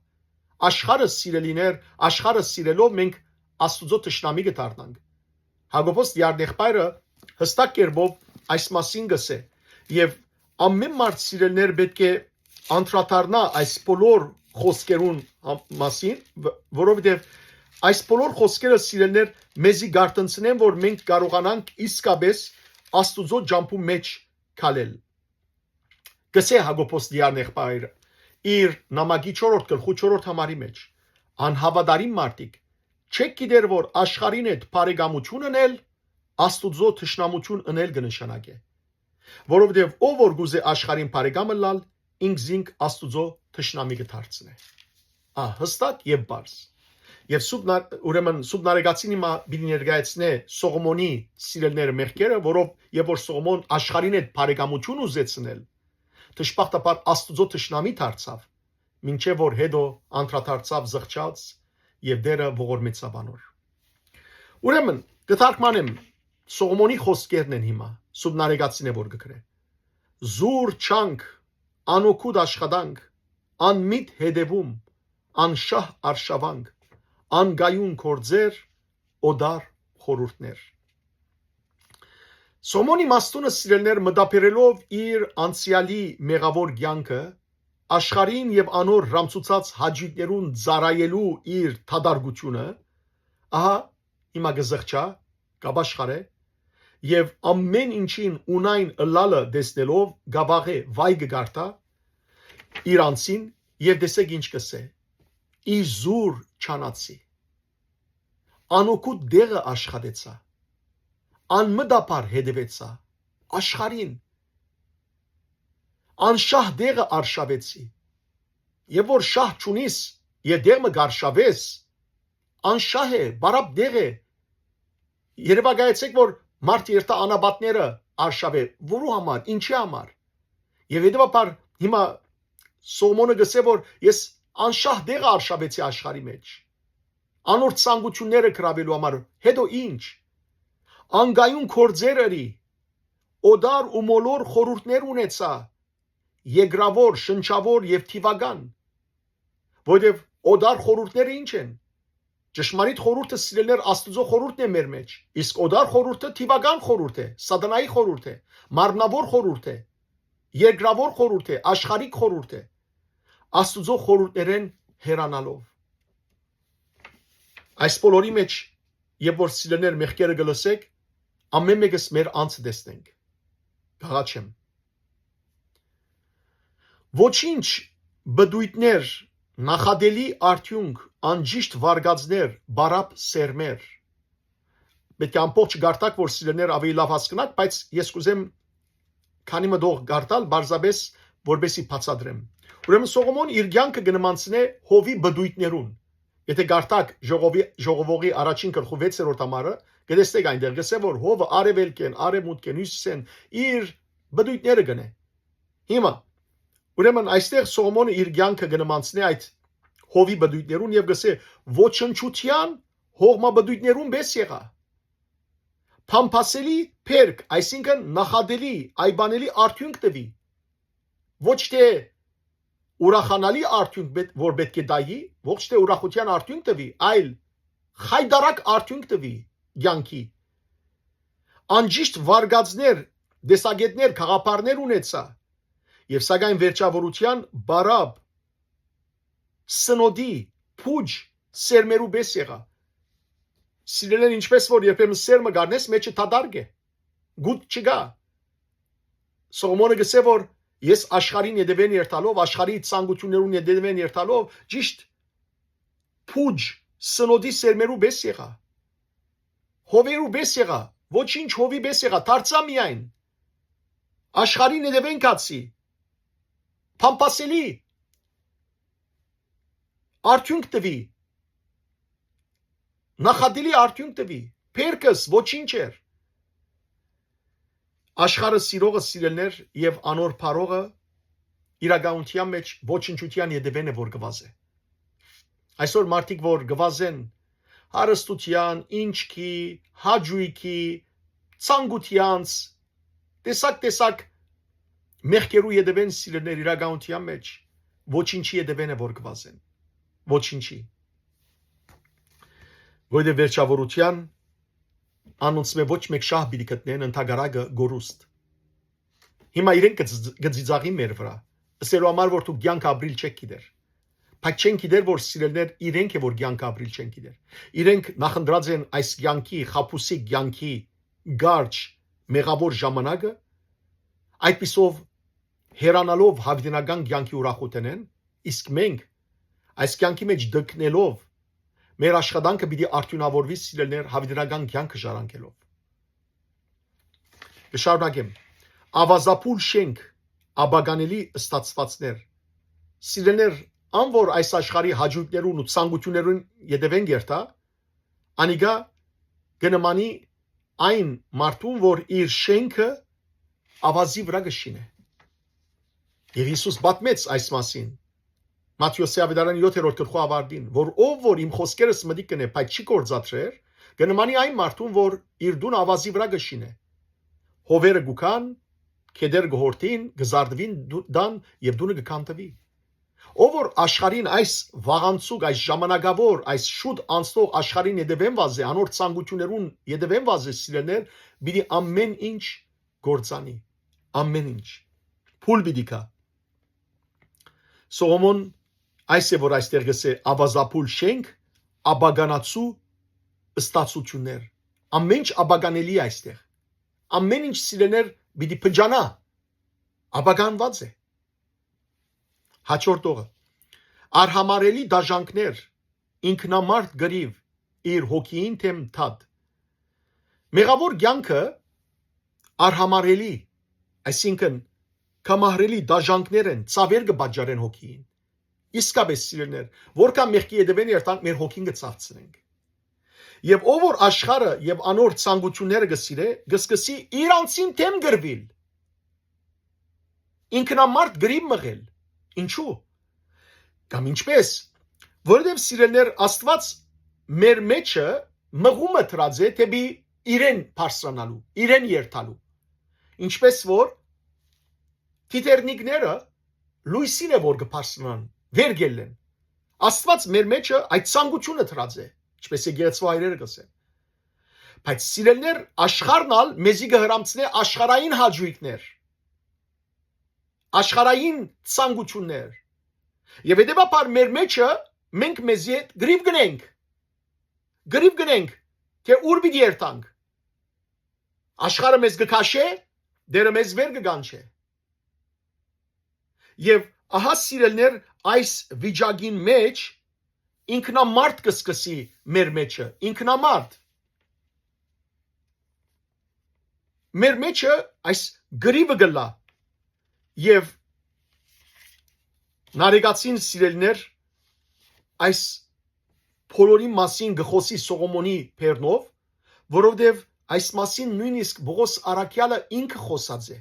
Աշխարհը, սիրելիներ, աշխարհը սիրելով մենք Աստուծոյ թշնամի կը դառնանք։ Յակոբոս Տիարնեղբայրը յստակ կերպով այս մասին կ'ըսէ, եւ ամէն մարդ, սիրելիներ, պէտք է անդրադառնայ այս բոլոր խօսքերուն հա-, մասին, վ-, որովհետեւ այս բոլոր խօսքերը, սիրելիներ, մեզի կ'արթնցնեն, որ մենք կարողանանք իսկապէս Աստուծոյ ճամբու մեջ քալել։ Կ'ըսէ Յակոբոս Տիարնեղբայրը իր նամակի չորրորդ գլխու չորրորդ համարի մեջ. «Անհաւատարիմ մարդիկ, չէք գիտեր, որ աշխարհին հետ բարեկամություն ընել Աստուծոյ թշնամություն ընել կը նշանակէ։ Որովհետեւ ով որ կ'ուզէ աշխարհին բարեկամ ըլլալ, ինք զինք Աստուծոյ թշնամի կը դարձնէ»։ Ա, յստակ եւ պարզ։ Եւ Սուրբ Նար-, ուրեմն Սուրբ Նարեկացին հիմա պիտի ներկայացնէ Սողոմոնի, սիրելիները, մեղքերը, որով, եւ որ Սողոմոն աշխարհին հետ բարեկամություն ուզեց ընել, դժբախտաբար Աստուծոյ թշնամի դարձաւ, մինչեւ որ հետո անդրադարձաւ զղջաց եւ Տէրը ողորմեցաւ անոր։ Ուրեմն, կը թարգմանեմ, Սողոմոնի խօսքերն են հիմա, Սուրբ Նարեկացին է որ կը գրէ. «Զուր չանք, անօգուտ աշխատանք, անմիտ հետեւում, անշահ արշաւանք, անկայուն գործեր, օտար խորհուրդներ»։ Սողոմոնի իմաստունը, սիրելիներ, մտաբերելով իր անցեալի մեղաւոր կեանքը, աշխարհին եւ անոր ռամցուցած հաճոյքներուն ծառայելու իր դատարկությունը, ահա հիմա կը զղջայ, կ'ապաշխարէ, եւ ամէն ինչին ունայն ըլլալը տեսնելով կ'ապաղէ, վայ կը գարտայ իր անձին, եւ տեսեք ինչ կ'ըսէ. «Ի զուր չանացի, անօգուտ տեղը աշխատեցայ, անմտաբար հետեւեցայ աշխարհին, անշահ տեղը արշաւեցի, եւ որ շահ չունիս, եւ տեղ մը կ'արշաւես, անշահ է, բարապ տեղ է»։ Երեւակայեցեք, որ մարդ երթայ անապատները արշաւէ, որու համար, ինչի համար։ Եւ հետեւաբար հիմա Սողոմոնը կ'ըսէ, որ ես անշահ տեղը արշաւեցի աշխարհի մեջ, անոր ցանկությունները գրաւելու համար, հետո ինչ։ Անկայուն գործեր ըրի, օտար ու մոլոր խորհուրդներ ունեցայ, երկրաւոր, շնչաւոր եւ թիւական, որովհետեւ օտար խորհուրդները ինչ են։ Ճշմարիտ խորհուրդը, սիրելիներ, Աստուծոյ խորհուրդն է մեր մեջ, իսկ օտար խորհուրդը թիւական խորհուրդ է, սատանայի խորհուրդ է, մարմնաւոր խորհուրդ է, երկրաւոր խորհուրդ է, աշխարհիկ խորհուրդ է։ Աստուծոյ խորհուրդներէն հեռանալով։ Այս բոլորի մեջ, երբ որ, սիրելիներ, մեղքերը կը լսեք, ամէն մէկս մեր անձը տեսնենք։ Կ'աղաչեմ։ Ոչինչ, պտոյտներ, նախատելի արդիւնք, անճիշտ վարկածներ, պարապ սերմեր։ Պէտք է ամբողջ կարդաք, որ սիրելներ աւելի լաւ հասկնաք, բայց ես կ'ուզեմ քանի մը տող կարդալ, պարզապէս որպեսի բացատրեմ։ Ուրեմն Սողոմոն իր կեանքը կը նմանցնէ հովի պտոյտներուն։ Եթե կարդաք ժողովի, ժողովողի առաջին գլխու վեցերորդ համարը, կտեսնէք այնտեղ, կսէ որ հովը արեւելքէն, արեւմուտքէն, հիւսիսէն իր պտոյտները կ'ընէ։ Հիմա, ուրեմն այստեղ Սողոմոնը իր կեանքը կը նմանցնէ այդ հովի պտոյտներուն եւ կսէ. «Ոչնչութեան հողմապտոյտներուն պէս եղայ։ Փամփասելի փերք, այսինքն՝ նախատելի, այբանելի արդիւնք տուի։ Ոչ թէ ուրախանալի արդիւնք, պէտ-, որ պէտք է տայի, ոչ թէ ուրախութեան արդիւնք տուի, այլ խայտառակ արդիւնք տուի կեանքի։ Անճիշտ վարկածներ, տեսակէտներ, գաղափարներ ունեցայ, եւ սակայն վերջաւորութեան պարապ, սնոդի, փուճ, սերմերու պէս եղայ»։ Սիրելիներ, ինչպէս որ երբեմն սերմը կ'առնես, մէջը դատարկ է, գութ չկայ։ Սողոմոնը կ'ըսէ որ ես աշխարհին ետեւէն երթալով, աշխարհի ցանկութիւններուն ետեւէն երթալով, ճիշտ փուճ, սնոդի սերմերու պէս եղայ, հովերու պէս եղայ, ոչինչ, հովի պէս եղայ, դարձայ միայն, աշխարհին ետեւէն գացի, փամփասելի արդիւնք տուի, նախատելի արդիւնք տուի, փերքս ոչինչ էր։ Աշխարհը սիրողը, սիրելներ, եւ անոր փառողը իրականութեան մէջ ոչնչութեան ետեւէն է որ կը վազէ։ Այսօր մարդիկ որ կը վազեն հարստութեան, ինչքի, հաճոյքի, ցանկութեանց, տեսակ-տեսակ մեղքերու ետեւէն, սիրելներ, իրականութեան մէջ ոչինչի ետեւէն է որ կը վազեն։ Ոչինչի։ Որովհետեւ վերջաւորութեան անոնցմէ ոչ մէկ շահ պիտի գտնեն, ընդհակառակը՝ կորուստ։ Հիմա իրենք կը ծ-, կը ծիծաղին մեր վրայ, ըսելու համար որ դուք կեանքը ապրիլ չեք գիտեր։ Բայց չեն գիտեր որ, սիրելներ, իրենք է որ կեանքը ապրիլ չեն գիտեր։ Իրենք նախընտրած են այս կեանքի, խաբուսիկ կեանքի կարճ, մեղաւոր ժամանակը, այդպիսով հեռանալով յաւիտենական կեանքի ուրախութենէն, իսկ մենք այս կեանքի մէջ դգնելով, մեր աշխատանքը պիտի արդիւնաւորուի, սիրելներ, յաւիտենական կեանքը ժառանգելով։ Կը շարունակեմ։ Աւազապուլ շենք, ապականելի ստացուածներ։ Սիրելներ, ան որ այս աշխարհի հաճոյքներուն ու ցանկութիւններուն ետեւէն կ'երթայ, անիկա կը նմանի այն մարդուն որ իր շենքը աւազի վրայ կը շինէ։ Եւ Յիսուս պատմեց այս մասին Մատթէոսի աւետարանի յոթերորդ գլխու աւարտին, որ ով որ իմ խօսքերս մտիկ կ'ընէ, բայց չի գործադրեր, կը նմանի այն մարդուն որ իր տունը աւազի վրայ կը շինէ։ Հովերը կու գան, գետեր կը յորդին, կը զարդուին դու-, տան եւ տունը կը քանդուի։ Ով որ աշխարհին այս վաղանցուկ, այս ժամանակաւոր, այս շուտ անցնող աշխարհին ետեւէն վազէ, անոր ցանկութիւններուն ետեւէն վազէ, սիրելներ, պիտի ամեն ինչ կործանի, ամեն ինչ։ Փուլ պիտի գայ։ Սողոմոն այս է որ այստեղ կ'ըսէ. «Աւազապուլ շենք, ապականացու ստացություններ»։ Ամեն ինչ ապականելի է այստեղ։ Ամեն ինչ, սիրելներ, պիտի փնջանայ, ապականուած է։ Հաջորդողը. «Արհամարհելի դաժանքներ, ինքնամարդ կռիւ, իր հոգիին դէմ դատ»։ Մեղաւոր կեանքը արհամարհելի, այսինքն՝ կամահրելի դաժանքներ են, ցաւեր կը պատճառեն հոգիին։ Իսկապէս, սիրելներ, որքան մեղքի ետեւէն երթանք, մեր հոգին կը ցաւցնենք։ Եւ ով որ աշխարհը եւ անոր ցանկութիւնները կը սիրէ, կը սկսի իր անձին դէմ կռուիլ, ինքնամարդ կռիվ մղել։ Ինչու՞։ Կամ ինչպէս, որովհետեւ, սիրելներ, Աստուած մեր մեջը մղումը դրած է դէպի իրեն բարձրանալու, իրեն երթալու։ Ինչպէս որ դիթերնիկները լոյսին է որ կը բարձրանան, վեր կ'ելլեն։ Աստուած մեր մեջը այդ ցանկությունը դրած է, ինչպէս եկեղեցւոյ հայրերը կ'ըսեն։ Բայց, սիրելներ, աշխարհն ալ մեզի կը հրամցնէ աշխարհային հաճոյքներ, աշխարհային ցանկություններ։ Եւ հետեւաբար մեր մեջը մենք մեզի հետ կռիվ կ'ընենք, կռիվ կ'ընենք, թէ ուր պիտի երթանք։ Աշխարհը մեզ կը քաշէ, Տէրը մեզ վեր կը կանչէ։ Եւ Ահա, սիրելիներ, այս վիճակին մէջ ինքնամարդ կը սկսի մեր մէջը, ինքնամարդ։ Մեր մէջը այս կռիւը կ'ըլլայ, եւ Նարեկացին, սիրելիներ, այս բոլորին մասին կը խօսի Սողոմոնի բեռնով, որովհետեւ այս մասին նոյնիսկ Պողոս առաքեալը ինքը խօսած է։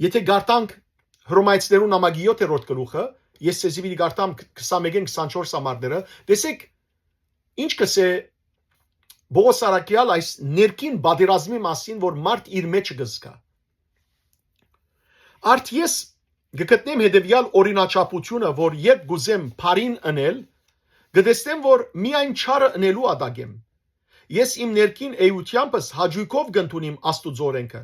Եթէ կարդանք Հռոմայեցիներուն նամակի յոթերորդ գլուխը, ես ձեզի պիտի կարդամ քսանմէկէն քսանչորս համարները, տեսէք, ինչ կ'ըսէ Պողոս առաքեալ այս ներքին պատերազմի մասին, որ մարդ իր մէջը կը զգայ։ Արդ ես կը գտնեմ հետեւեալ օրինաչափութիւնը, որ երբ կ'ուզեմ բարին ընել, կը տեսնեմ, որ միայն չարը ընելու ատակ եմ։ Ես իմ ներքին էութեամբս հաճոյքով կ'ընդունիմ Աստուծոյ օրէնքը,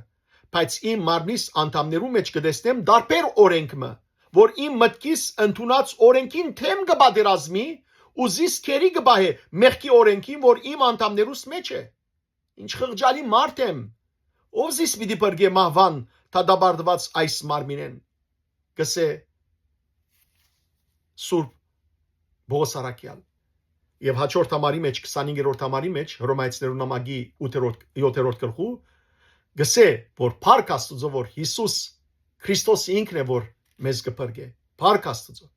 բայց իմ մարմնիս անդամներու մէջ կը տեսնեմ տարբեր օրէնք մը, որ իմ մտքիս ընդունած օրէնքին դէմ կը պատերազմի ու զիս գերի կը պահէ մեղքի օրէնքին, որ իմ անդամներուս մէջ է։ Ինչ խղճալի մարդ եմ, ո՞վ զիս պիտի փրկէ մահուան դատապարտուած այս մարմինէն, կ'ըսէ Սուրբ Պողոս առաքեալ։ Եւ հաջորդ համարի մէջ, քսանհինգերորդ համարի մէջ, Հռոմայեցիներուն նամակի ութերորդ, յոթերորդ գլխու, կ'ըսէ, որ փառք Աստուծոյ, որ Յիսուս Քրիստոս ինքն է, որ մեզ կը փրկէ։ Փառք Աստուծոյ։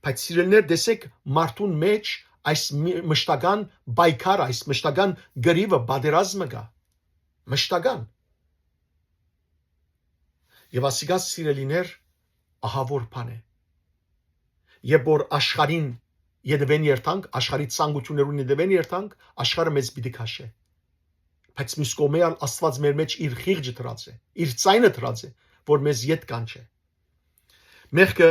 Բայց, սիրելիներ, տեսէք, մարդուն մէջ այս մի-, մշտական պայքար, այս մշտական կռիւը, պատերազմը կայ։ Մշտական։ Եւ ասիկա, սիրելիներ, ահաւոր բան է։ Երբ որ աշխարհին ետևէն երթանք, աշխարհի ցանկութիւններուն ետևէն երթանք, աշխարհը մեզ պիտի քաշէ։ Բայց միւս կողմէ ալ Աստուած մեր մէջ իր խիղճը դրած է, իր ձայնը դրած է, որ մեզ ետ կանչէ։ Մեղքը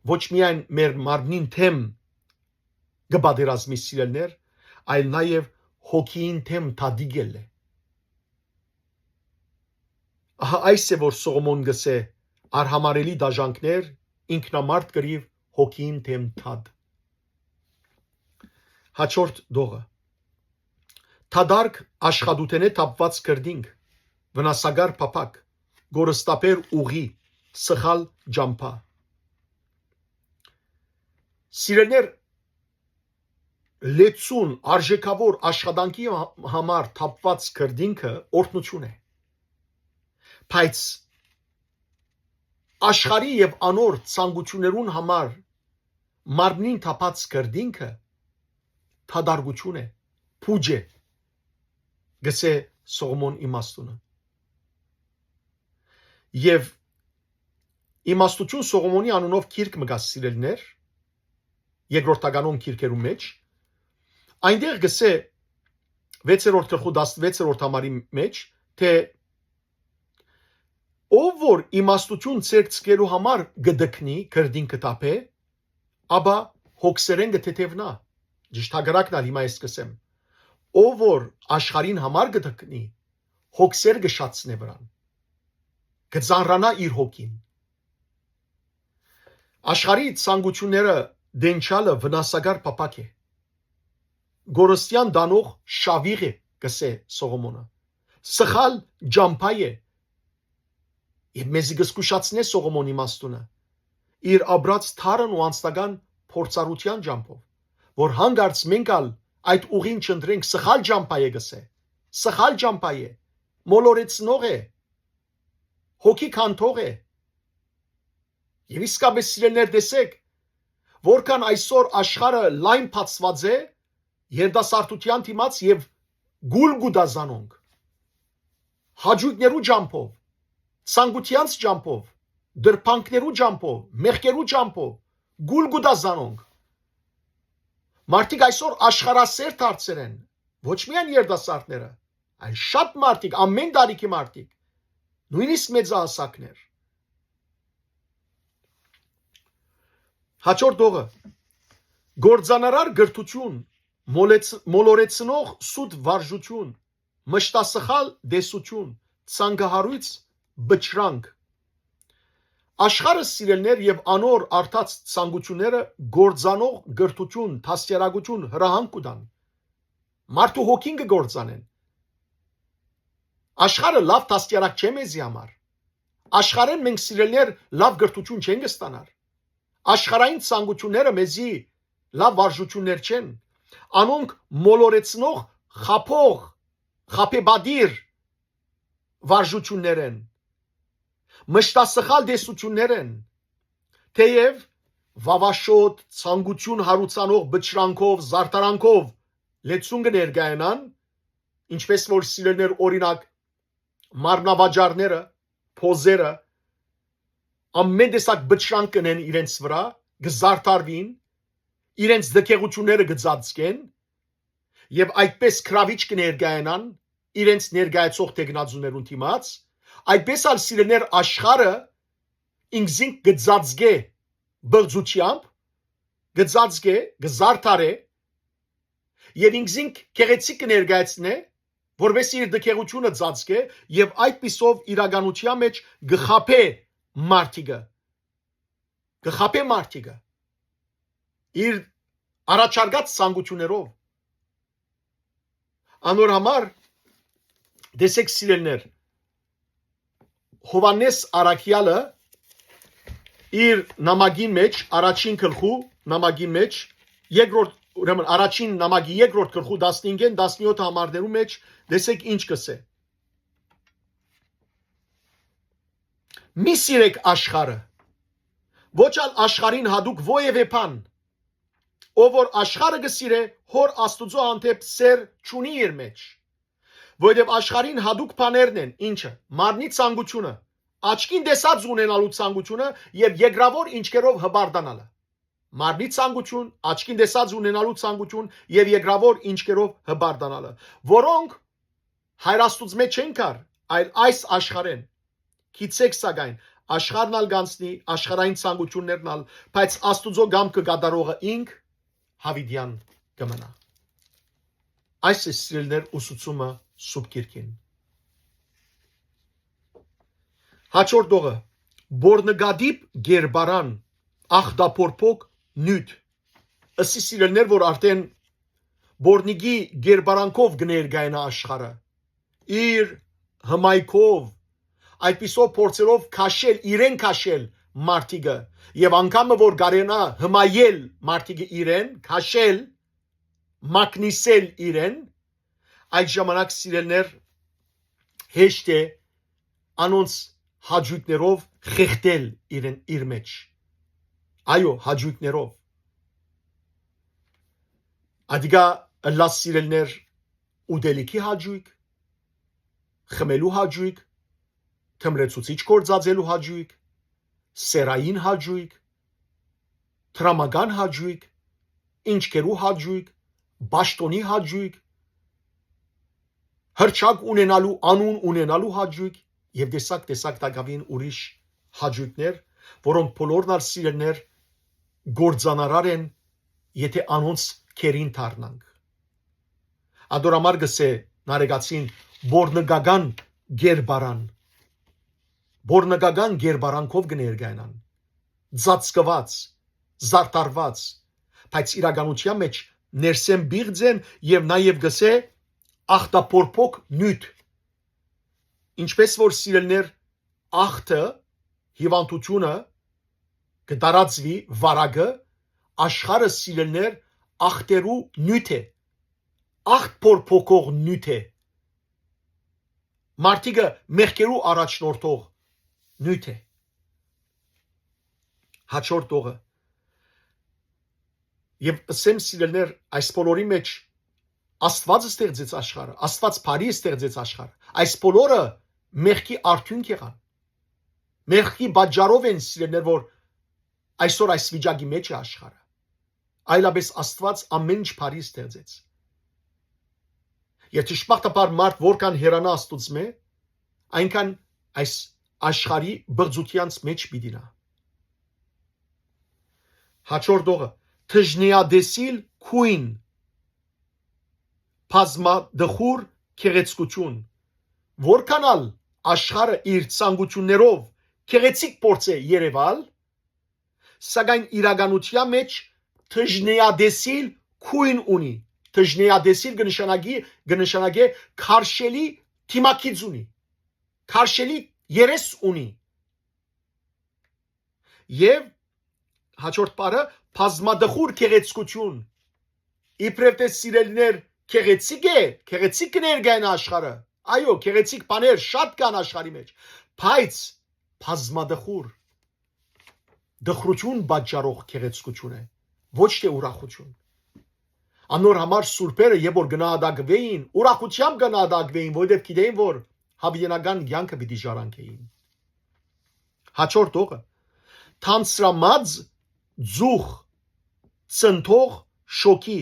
ոչ միայն մեր մարմնին դէմ կը պատերազմի, սիրելիներ, այլ նաեւ հոգիին դէմ դատի կ'ելլէ։ Ահա այս է, որ Սողոմոն կ'ըսէ. «Արհամարհելի դաժանքներ, ինքնամարդ կռիւ, հոգիին դէմ դատ»։ Հաջորդ դողը։ Դատարկ աշխատութենէ թափուած քրտինք, վնասակար փափաք, կորստաբեր ուղի, սխալ ճամբայ։ Սիրելիներ, լեցուն, արժէքաւոր աշխատանքի հա-, համար թափուած քրտինքը օրհնութիւն է։ Բայց աշխարհի եւ անոր ցանկութիւններուն համար մարմնին թափած քրտինքը դատարկութիւն է, փուճ է, կ'ըսէ Սողոմոն իմաստունը։ Եւ Իմաստութիւն Սողոմոնի անունով գիրք մը կայ, սիրելիներ, երկրորդականոն գիրքերու մէջ, այնտեղ կ'ըսէ վեցերորդ գլխու տասնվեցերորդ համարի մէջ, թէ ով որ իմաստութիւն ձեռք ձգելու համար կը տքնի, քրտինքը թափէ, ապա հոգսերէն կը թեթեւնայ։ Ճիշդ հակառակն ալ հիմա ես կ'ըսեմ. ով որ աշխարհին համար կը տքնի, հոգսեր կը շատցնէ վրան, կը ծանրանայ իր հոգին։ Աշխարհի ցանկութիւնները դենչալը վնասակար փափաք է, կորստեան տանող շաւիղ է, կ'ըսէ Սողոմոնը, սխալ ճամբայ է։ Եւ մեզի կը զգուշացնէ Սողոմոնի իմաստունը իր ապրած դառն ու անձնական փորձառութեան ճամբով, որ հանկարծ մենք ալ այդ ուղին չընտրենք, սխալ ճամբայ է, կ'ըսէ, սխալ ճամբայ է, մոլորեցնող է, հոգի քանդող է։ Եւ իսկապես, սիրելիներ, տեսեք, որքան այսօր աշխարհը լայն բացուած է երիտասարդութեան դիմաց եւ գուլ կու տայ զանոնք, հաճոյքներու ճամբով, ցանկութեանց ճամբով, դրբանքներու ճամբով, մեղքերու ճամբով, գուլ կու տայ զանոնք։ Մարդիկ այսօր աշխարհասեր դարձեր են, ոչ միայն երիտասարդները, այլ շատ մարդիկ, ամէն տարիքի մարդիկ, նոյնիսկ մեծահասակներ։ Հաջորդ դողը. գործանարար կրթութիւն, մոլեց-, մոլորեցնող սուտ վարժութիւն, մշտասխալ տեսութիւն, ցանկահարոյց բջրանք։ Աշխարհը, սիրելիներ, եւ անոր արթած ցանկութիւնները գործանող կրթութիւն, դաստիարակութիւն, հրահանգ կու տան։ Մարդու հոգին կը գործանեն։ Աշխարհը լաւ դաստիարակ չէ մեզի համար։ Աշխարհէն մենք, սիրելիներ, լաւ կրթութիւն չենք ստանար։ Աշխարհային ցանկութիւնները մեզի լաւ վարժութիւններ չեն։ Անոնք մոլորեցնող, խաբող, խաբեպատիր վարժութիւններ են, մշտասխալ տեսութիւններ են, թէեւ վաւաշոտ, ցանկութիւն հարուցանող բջրանքով, զարդարանքով լեցուն կը ներկայանան, ինչպէս որ, սիրելիներ, օրինակ, մարմնավաճառները, փոզերը, ամէն տեսակ բջրանք կ'ընեն իրենց վրայ, կը զարդարուին, իրենց դքեղութիւնները կը ծածկեն եւ այդպէս գրաւիչ կը ներկայանան իրենց ներկայացող թեկնածուներուն դիմաց, այդպէս ալ, սիրելիներ, աշխարհը ինքզինք կը ծածկէ բղծութեամբ, կը ծածկէ, կը զարդարէ եւ ինքզինք գեղեցիկ կը ներկայացնէ, որպէս իր դքեղութիւնը ծածկէ եւ այդպիսով իրականութեան մէջ կը խաբէ մարդիկը, կը խաբէ մարդիկը իր առաջարկած ցանկութիւններով։ Անոր համար, տեսեք, սիրելիներ, Յովհաննէս Առաքեալը իր նամակին մէջ, առաջին գլխու նամակին մէջ, երկրորդ, ուրեմն առաջին նամակի երկրորդ գլխու տասնհինգէն տասնեօթ համարներու մէջ, տեսեք ինչ կ'ըսէ. «Մի սիրեք աշխարհը, ոչ ալ աշխարհին յատուկ որեւէ բան։ Ով որ աշխարհը կը սիրէ, Հօր Աստուծոյ հանդէպ սէր չունի իր մէջ։ Որովհետեւ աշխարհին յատուկ բաներն են, ինչը՝ մարմնի ցանկութիւնը, աչքին տեսած ունենալու ցանկութիւնը եւ երկրաւոր ինչքերով հպարտանալը։ Մարմնի ցանկութիւն, աչքին տեսած ունենալու ցանկութիւն եւ երկրաւոր ինչքերով հպարտանալը, որոնք Հայր Աստուծմէ չեն գար, այլ այս աշխարհէն։ Գիտցէք սակայն, աշխարհն ալ կ'անցնի, աշխարհային ցանկութիւններն ալ, բայց Աստուծոյ կամքը կատարողը ինք յաւիտեան կը մնայ»։ Այս է, սիրելիներ, ուսուցումը Սուրբ Գիրքին։ Հաջորդողը, պորնկատիպ կերպարան, ախտափորփոք նիւթ։ Ըսի, սիրելիներ, որ արդեն պորնիկի կերպարանքով կը ներկայանայ աշխարհը, իր հմայքով, այդպիսով փորձելով քաշել, իրեն քաշել մարդիկը, եւ անգամը որ կարենայ հմայել մարդիկը իրեն, քաշել, մագնիսել իրեն, այդ ժամանակ, սիրելիներ, հեշտ է անոնց հաճոյքներով խեղդել իրեն, իր մէջ։ Այո, հաճոյքներով։ Ադիկա ըլլաց, սիրելիներ, ուտելիքի հաճոյք, խմելու հաճոյք, թմրեցուցիչ գործածելու հաճոյք, սեռային հաճոյք, դրամական հաճոյք, ինչքերու հաճոյք, պաշտօնի հաճոյք, հրճակ ունենալու, անուն ունենալու հաճոյք եւ տեսակ տեսակ տակաւին ուրիշ հաճոյքներ, որոնք բոլորն ալ, սիրելիներ, գործանարար են, եթէ անոնց գերին դառնանք։ Ադոր համար կ'ըսէ Նարեկացին, պորնկական կերպարան, պորնկական կերպարանքով կը ներկայանան, ծածկուած, զարդարուած, բայց իրականութեան մէջ ներսէն պիղծ են եւ նաեւ կ'ըսէ ախտափորփոք նիւթ։ Ինչպէս որ, սիրելիներ, ախտը, հիւանդութիւնը կը տարածուի, վարակը, աշխարհը, սիրելիներ, ախտերու նիւթ է, ախտ փորփոքող նիւթ է, մարդիկը մեղքերու առաջնորդող նիւթ է։ Հաջորդ տողը։ Եւ ըսեմ, սիրելիներ, այս բոլորի մէջ Աստուած ստեղծեց աշխարհը, Աստուած բարի ստեղծեց աշխարհը։ Այս բոլորը մեղքի արդիւնք եղան։ Մեղքի պատճառով են, սիրելիներ, որ այսօր այս վիճակի մէջ է աշխարհը։ Այլապես Աստուած ամեն ինչ բարի ստեղծեց։ Եւ ճշմարտաբար մարդ որքան հեռանայ Աստուծմէ, այնքան այս աշխարհի բղծութեանց մէջ պիտի նայ։ Հաջորդողը, դժնեատեսիլ քոյն, բազմատխուր գեղեցկութիւն, որքան ալ աշխարհը իր ցանկութիւններով գեղեցիկ փորձ է երեւալ, սակայն իրականութեան մէջ դժնեատեսիլ քոյն ունի։ Դժնեատեսիլ կը նշանակի, կը նշանակէ քարշելի դիմագիծ ունի, քարշելի երես ունի, Եւ հաջորդ բառը՝ բազմատխուր գեղեցկություն։ Իբրեւ թէ, սիրելիներ, գեղեցիկ է, գեղեցիկ կը ներկայնայ աշխարհը։ Այո, գեղեցիկ բաներ շատ կան աշխարհի մեջ, բայց բազմատխուր, տխրութիւն պատճառող գեղեցկություն է, ոչ թէ ուրախութիւն։ Անոր համար սուրբերը, երբ որ գնահատակուէին, ուրախութեամբ գնահատակուէին, որովհետեւ գիտէին, որ յաւիտենական կեանքը պիտի ժառանգէին։ Հաջորդ օղը՝ թանձրամած ձուխ, ցնդող շոգի։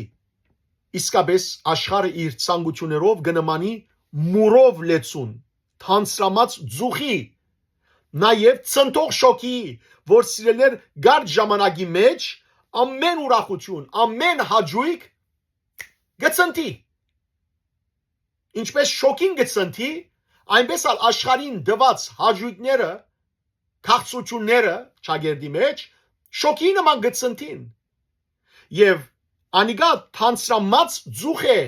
Իսկապէս, աշխարհը իր ցանկութիւններով կը նմանի մուրով լեցուն, թանձրամած ձուխի, նաեւ ցնդող շոգի, որ, սիրելիներ, կարճ ժամանակի մեջ ամէն ուրախութիւն, ամէն հաճոյք կը ցնդի։ Ինչպէս շոգին կը ցնդի, այնպէս ալ աշխարհին տուած հաճոյքները, քաղցրութիւնները ճակերտի մեջ շոգի նման կը ցնդին։ Եւ անիկա թանձրամած ձուխ է,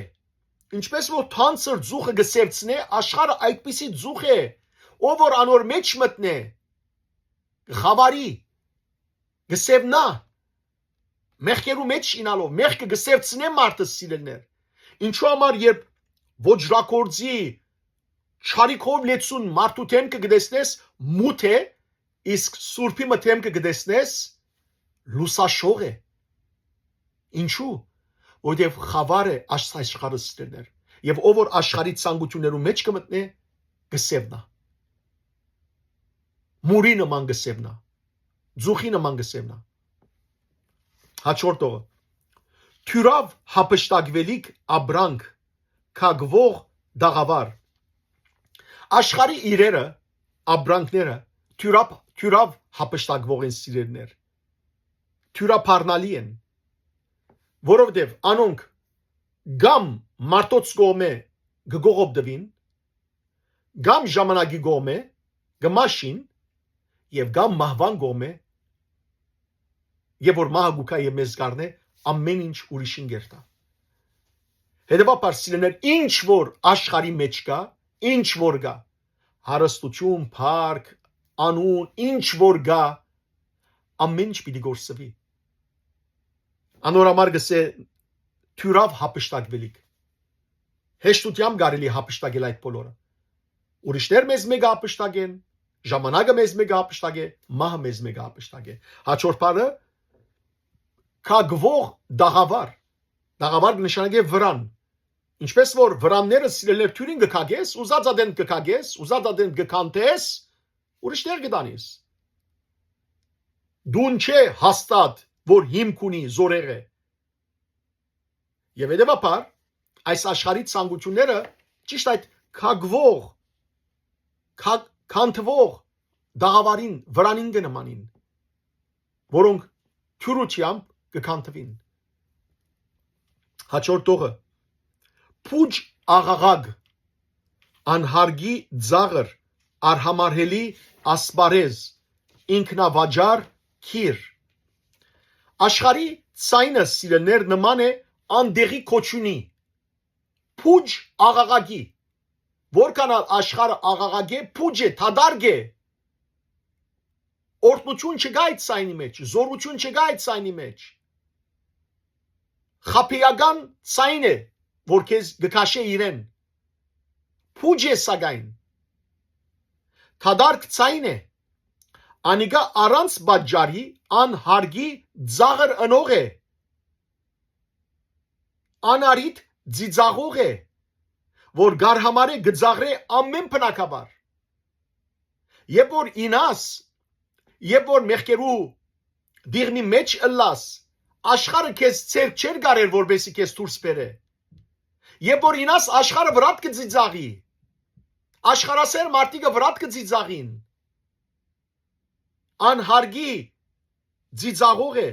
ինչպէս որ թանձր ձուխը կը սեւցնէ, աշխարհը այդպիսի ձուխ է, ով որ անոր մեջ մտնէ, կը խաւարի, կը սեւնայ, մեղքերու մեջ ինալով, մեղքը կը սեւցնէ մարդը, սիրելիներ։ Ինչու համար, երբ ոճրագործի չարիքով լեցուն մարդու դէմքը կը տեսնես, մութ է, իսկ սուրբի մը դէմքը կը տեսնես, լուսաշող է։ Ինչու՞։ Որովհետեւ խաւար է այս աշխարհը, սիրելիներ, եւ ով որ աշխարհի ցանկութիւններու մեջ կը մտնէ, կը սեւնայ, մուրի նման կը սեւնայ, ձուխի նման կը սեւնայ։ Հաջորդ օղը՝ թիւրաւ յափշտակուելիք ապրանք, քակուող տաղաւար։ Աշխարհի իրերը, ապրանքները թիւրաւ, թիւրաւ յափշտակուող են, սիրելիներ, թիւրաբառնալի են, որովհետեւ անոնք կամ մարդոց կողմէ կը կողոպտուին, կամ ժամանակի կողմէ կը մաշին, եւ կամ մահուան կողմէ, երբ որ մահը կու գայ եւ մեզ կ'առնէ, ամէն ինչ ուրիշին կ'երթայ։ Հետեւաբար, սիրելիներ, ինչ որ աշխարհի մեջ կայ, ինչ որ կայ, հարստութիւն, փառք, անուն, ինչ որ կայ, ամէն ինչ պիտի կորսուի։ Անոր համար կ'ըսէ՝ թիւրաւ յափշտակուելիք։ Հեշտութեամբ կարելի է յափշտակել այդ բոլորը։ Ուրիշներ մեզ մեկը յափշտակեն, ժամանակը մեզ մեկը յափշտակէ, մահը մեզ մեկը յափշտակէ։ Հաջորդ բառը՝ քակուող տաղաւար։ Տաղաւար կը նշանակէ վրան։ Ինչպէս որ վրանները, սիրելիներ, թիւրին կը քակես, ուզած ատեն կը քակես, ուզած ատեն կը քանթես, ուրիշ տեղ կը տանիս։ Դուն չէ հաստատ, որ հիմք ունի, զորեղ է։ Եւ հետեւաբար, այս աշխարհի ցանկութիւնները ճիշդ այդ քակուող, քա-, քանթվող տաղաւարին, վրանին կը նմանին, որոնք թիւրութեամբ կը քանթուին։ Հաջորդ օղը՝ փուճ աղաղակ, անհարգի ծաղր, արհամարհելի ասպարէզ, ինքնավաճառ քիր։ Աշխարհի ձայնը, սիրելիներ, նման է անտեղի կոչիւնի, փուճ աղաղակի։ Որքան ալ աշխարհը աղաղակէ, փուճ է, դատարկ է։ Օրհնութիւն չկայ այդ ձայնի մեջ, զորութիւն չկայ այդ ձայնի մեջ։ Խաբեական ձայն է, որ քեզ կը քաշէ իրեն։ Փուճ է, սակայն, դատարկ ձայն է։ Անիկա առանց պատճառի անհարգի ծաղր ընող է, անարիտ ծիծաղող է, որ կ'արհամարէ, կը ծաղրէ ամէն բնակավար։ Երբ որ ինաս, երբ որ մեղքերու դիղմի մեջ ըլլաս, աշխարհը քեզ ձեռք չէր կարեր, որպեսզի քեզ դուրս բերէ։ Երբ որ ինաս, աշխարհը վրատ կը ծիծաղի, աշխարհասեր մարդիկը վրատ կը ծիծաղին, անհարգի ծիծաղող է,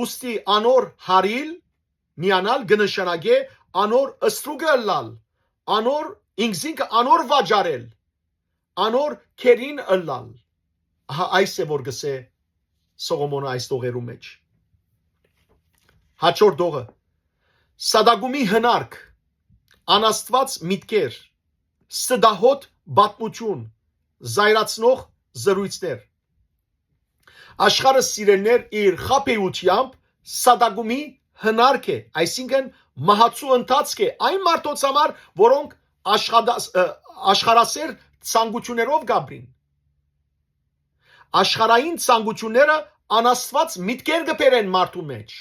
ուստի անոր հարիլ միանալ կը նշանակէ անոր ստրուկը ըլլալ, անոր ինքզինքը անոր վաճառել, անոր քերին ըլլալ։ Ահա այս է, որ կ'ըսէ Սողոմոնը այս տողերու մեջ։ Հաջորդ տողը. սատակումի հնարք, անաստված միտքեր, ստահոդ պատմություն, զայրացնող զրույցներ։ Աշխարհը, սիրելիներ, իր խաբեութեամբ սատակումի հնարք է, այսինքն՝ մահացու ընթացք է այն մարդոց համար, որոնք աշխատաս-, ը, աշխարհասեր ցանկութիւններով կ'ապրին։ Աշխարհային ցանկութիւնները անաստուած միտքեր կը բերեն մարդու մէջ։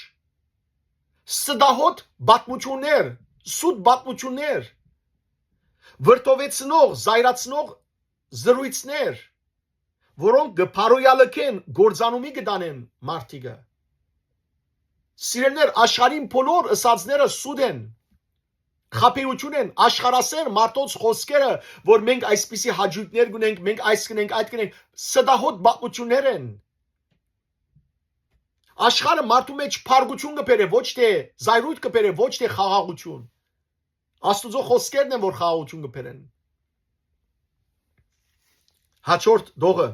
Ստահոդ պատմութիւններ, սուտ պատմութիւններ, վրդովեցնող, զայրացնող զրոյցներ, որոնք կը բարոյալքեն, կործանումի կը տանեն մարդիկը։ Սիրելիներ, աշխարհին բոլոր ըսածները սուտ են, խաբեութիւն են, աշխարհասեր մարդոց խօսքերը, որ մենք այսպիսի հաճոյքներ կ'ունենք, մենք այս կ'ընենք, այդ կ'ընենք, ստահոդ պատմութիւններ են։ Աշխարհը մարդու մէջ փառկութիւն կը բերէ, ոչ թէ զայրույթ կը բերէ, ոչ թէ խաղաղութիւն։ Աստուծոյ խօսքերն են, որ խաղաղութիւն կը բերեն։ Հաջորդ դողը.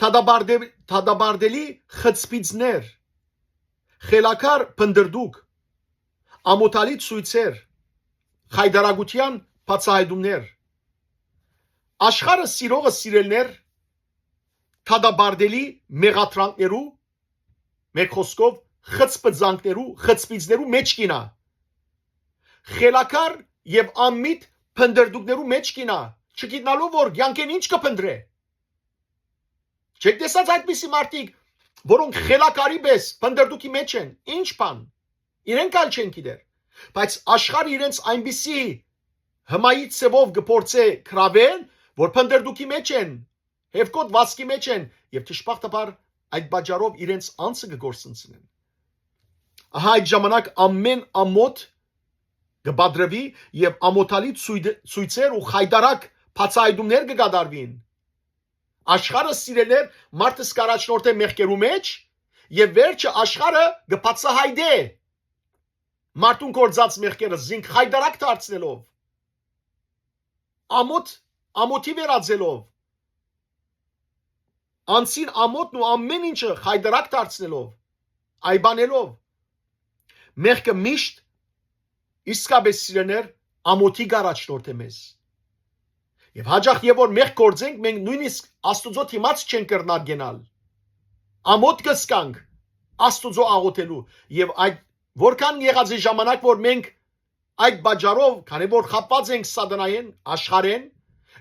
դատապարտե-, դատապարտելի խցպիծներ, խելագար փնտռտուք, ամօթալի ցոյցեր, խայտառակութեան բացայայտումներ։ Աշխարհը սիրողը, սիրելիներ, դատապարտելի մեղադրանքներու, մէկ խօսքով, խցպծանքներու, խցպիծներու մէջ կ'իյնայ։ Խելագար եւ անմիտ փնտռտուքներու մէջ կ'իյնայ, չգիտնալով որ կեանքէն ինչ կը փնտռէ։ Չէ՞ք տեսած այդպիսի մարդիկ, որոնք խելագարի պէս փնտռտուքի մէջ են, ինչ բան, իրենք ալ չեն գիտեր, բայց աշխարհը իրենց այնպիսի հմայի ձեւով կը փորձէ գրաւել, որ փնտռտուքի մէջ են, հեւկոտ վազքի մէջ են, եւ դժբախտաբար այդ պատճառով իրենց անձը կը կորսնցնեն։ Ահա այդ ժամանակ ամէն ամօթ կը պատրուի եւ ամօթալի ցոյդ-, ցոյցեր ու խայտառակ բացայայտումներ կը կատարուին։ Աշխարհը, սիրելիներ, մարդս կ'առաջնորդէ մեղքերու մէջ, եւ վերջը աշխարհը կը բացայայտէ մարդուն գործած մեղքերը, զինք խայտառակ դարձնելով, ամօթ, ամօթի վերածելով, անձին ամօթն ու ամէն ինչը խայտառակ դարձնելով, այբանելով։ Մեղքը միշտ, իսկապէս, սիրելիներ, ամօթի կ'առաջնորդէ մեզ։ Եւ յաճախ, երբ որ մեղք գործենք, մենք նոյնիսկ Աստուծոյ դիմաց չենք կրնար գնալ։ Ամօթ կը զգանք Աստուծոյ աղօթելու, եւ այդ որքան եղած է ժամանակ, որ մենք այդ պատճառով, քանի որ խաբուած ենք սատանայէն, աշխարհէն,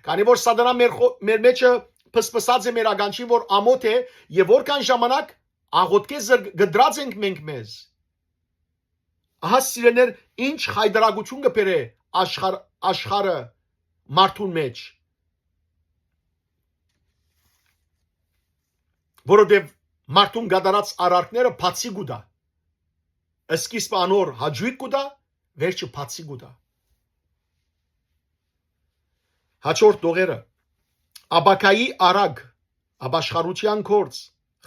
քանի որ սատանան մեր խո-, մեր մէջը փսփսած է մեր ականջին, որ ամօթ է, եւ որքան ժամանակ աղօթքէ զր-, կտրած ենք մենք մեզ։ Ահա, սիրելիներ, ինչ խայտառակութիւն կը բերէ աշխարհ-, աշխարհը մարդուն մէջ, որովհետեւ մարդուն կատարած արարքները բացի կու տայ։ Սկիզբը անոր հաճոյք կու տայ, վերջը բացի կու տայ։ Հաջորդ դողերը. ապագայի արագ, ապաշխարութեան գործ,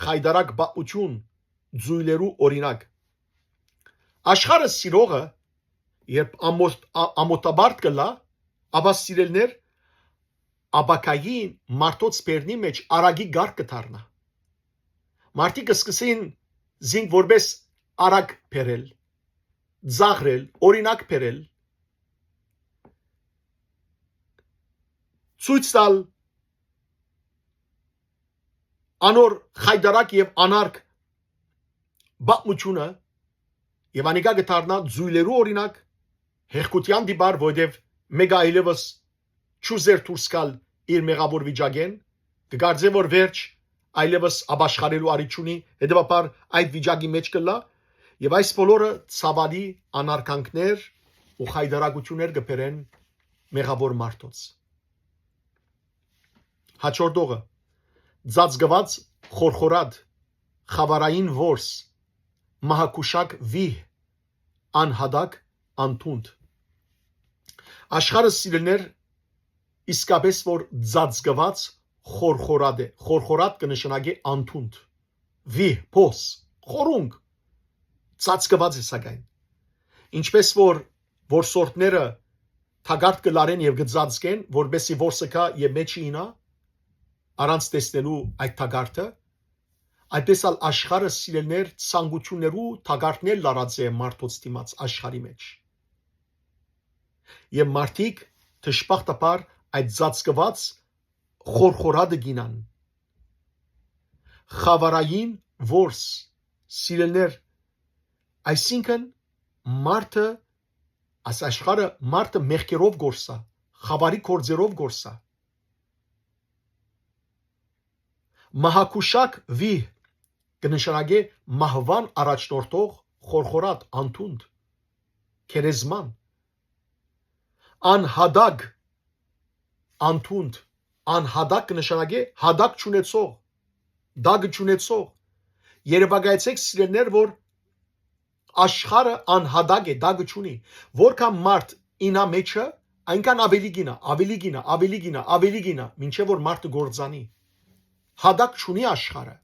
խայտառակ պատմութիւն, ձոյլերու օրինակ։ Աշխարհը սիրողը, երբ ամոթ-, ա-, ամոթաբարդ կ'ըլլայ, ապա, սիրելիներ, ապագային մարդոց բերնի մէջ արագի կարգ կը դառնայ։ Մարդիկ կը սկսին զինք որպէս արագ բերել, ծաղրել, օրինակ բերել, ցոյց տալ անոր խայտառակ եւ անարգ պատմութիւնը, եւ անիկա կը դառնայ ձոյլերու օրինակ, հեղկութեան տիպար, որովհետեւ մէկը այլեւս չուզեր դուրս գալ իր մեղաւոր վիճակէն, կը կարծէ որ վերջ, այլեւս ապաշխարելու առիթ չունի, հետեւաբար այդ վիճակի մէջ կ'ըլլայ, եւ այս բոլորը ցաւալի անարգանքներ ու խայտառակութիւններ կը բերեն մեղաւոր մարդոց։ Հաջորդողը. ծածկուած խորխորատ, խաւարային որս, մահակուշակ վիհ, անհատակ, անթունդ։ Աշխարհը, սիրելիներ, իսկապէս որ ծածկուած խորխորատ է։ Խորխորատ կը նշանակէ անթունդ, վիհ, փոս, խորունկ, ծածկուած է սակայն։ Ինչպէս որ որսորդները թակարդ կը լարեն եւ կը ծածկեն, որպեսզի որսը գայ եւ մէջը իյնայ, առանց տեսնելու այդ թակարդը, այդպես ալ աշխարհը, սիրելիներ, ցանկութիւններու թակարդներ լարած է մարդոց դիմաց աշխարհի մէջ։ Եւ մարդիկ, դժբախտաբար, այդ ծածկուած խորխորատը կ'իյնան։ խավարային որս, սիրելներ, այսինքն մարդը, այս աշխարհը մարդը մեղքերով գործ ա, խավարի գործերով գործ ա։ Մահակուշակ վիհ կը նշանակէ մահուան առաջնորդող խորխորատ, անդունդ, գերեզման, անհատակ, անդունդ, անհատակ կը նշանակէ հատակ չունեցող, դագը չունեցող։ Երեւակայեցէք, սիրելներ, որ աշխարհը անհատակ է, դագը չունի։ Որքան մարդ ինա մեջը, այնքան ավելի գինա, ավելի գինա, ավելի գինա, ավելի գինա, մինչեւ որ մարդը գործանի։ Հատակ չունի աշխարհը։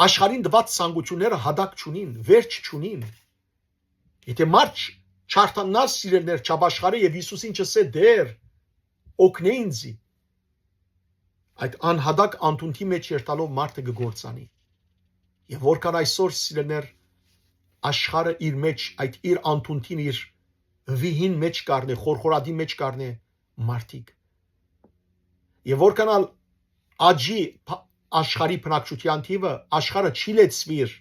Աշխարհին տված ցանկութիւնները հատակ չունին, վերջ չունին։ Եթե մարդ չարթաննար, սիրելներ, չապաշխարէ եւ Յիսուսին չըսէ, «Տէր, օգնէ ինձի», այդ անհատակ անդունդի մեջ երթալով մարդը կը գործանի։ Եւ որքան այսօր, սիրելներ, աշխարհը իր մեջ, այդ իր անդունդին, իր վիհին մեջ կ'առնէ, խորխորատի մեջ կ'առնէ մարդիկ։ Եւ որքան ալ աճի փ-, աշխարհի բնակչութեան թիւը, աշխարհը չի լեցուիր,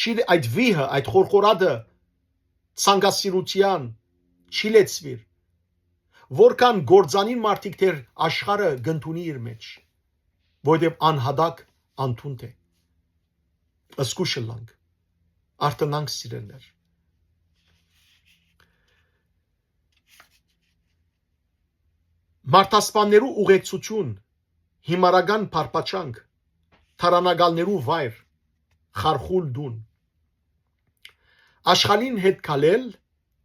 չի լե-, այդ վիհը, այդ խորխորատը, ցանկասիրութեան չի լեցուիր, որքան գործանին մարդիկ, դեռ աշխարհը կ'ընդունի իր մեջ, որովհետեւ անհատակ անդունդ է։ Զգուշ ըլլանք, արթնանք, սիրելներ։ Մարդասպաններու ուղեկցութիւն, հիմարական փարփաչանք, թարանակալներու վայր, խարխուլ տուն։ Աշխարհին հետ քալել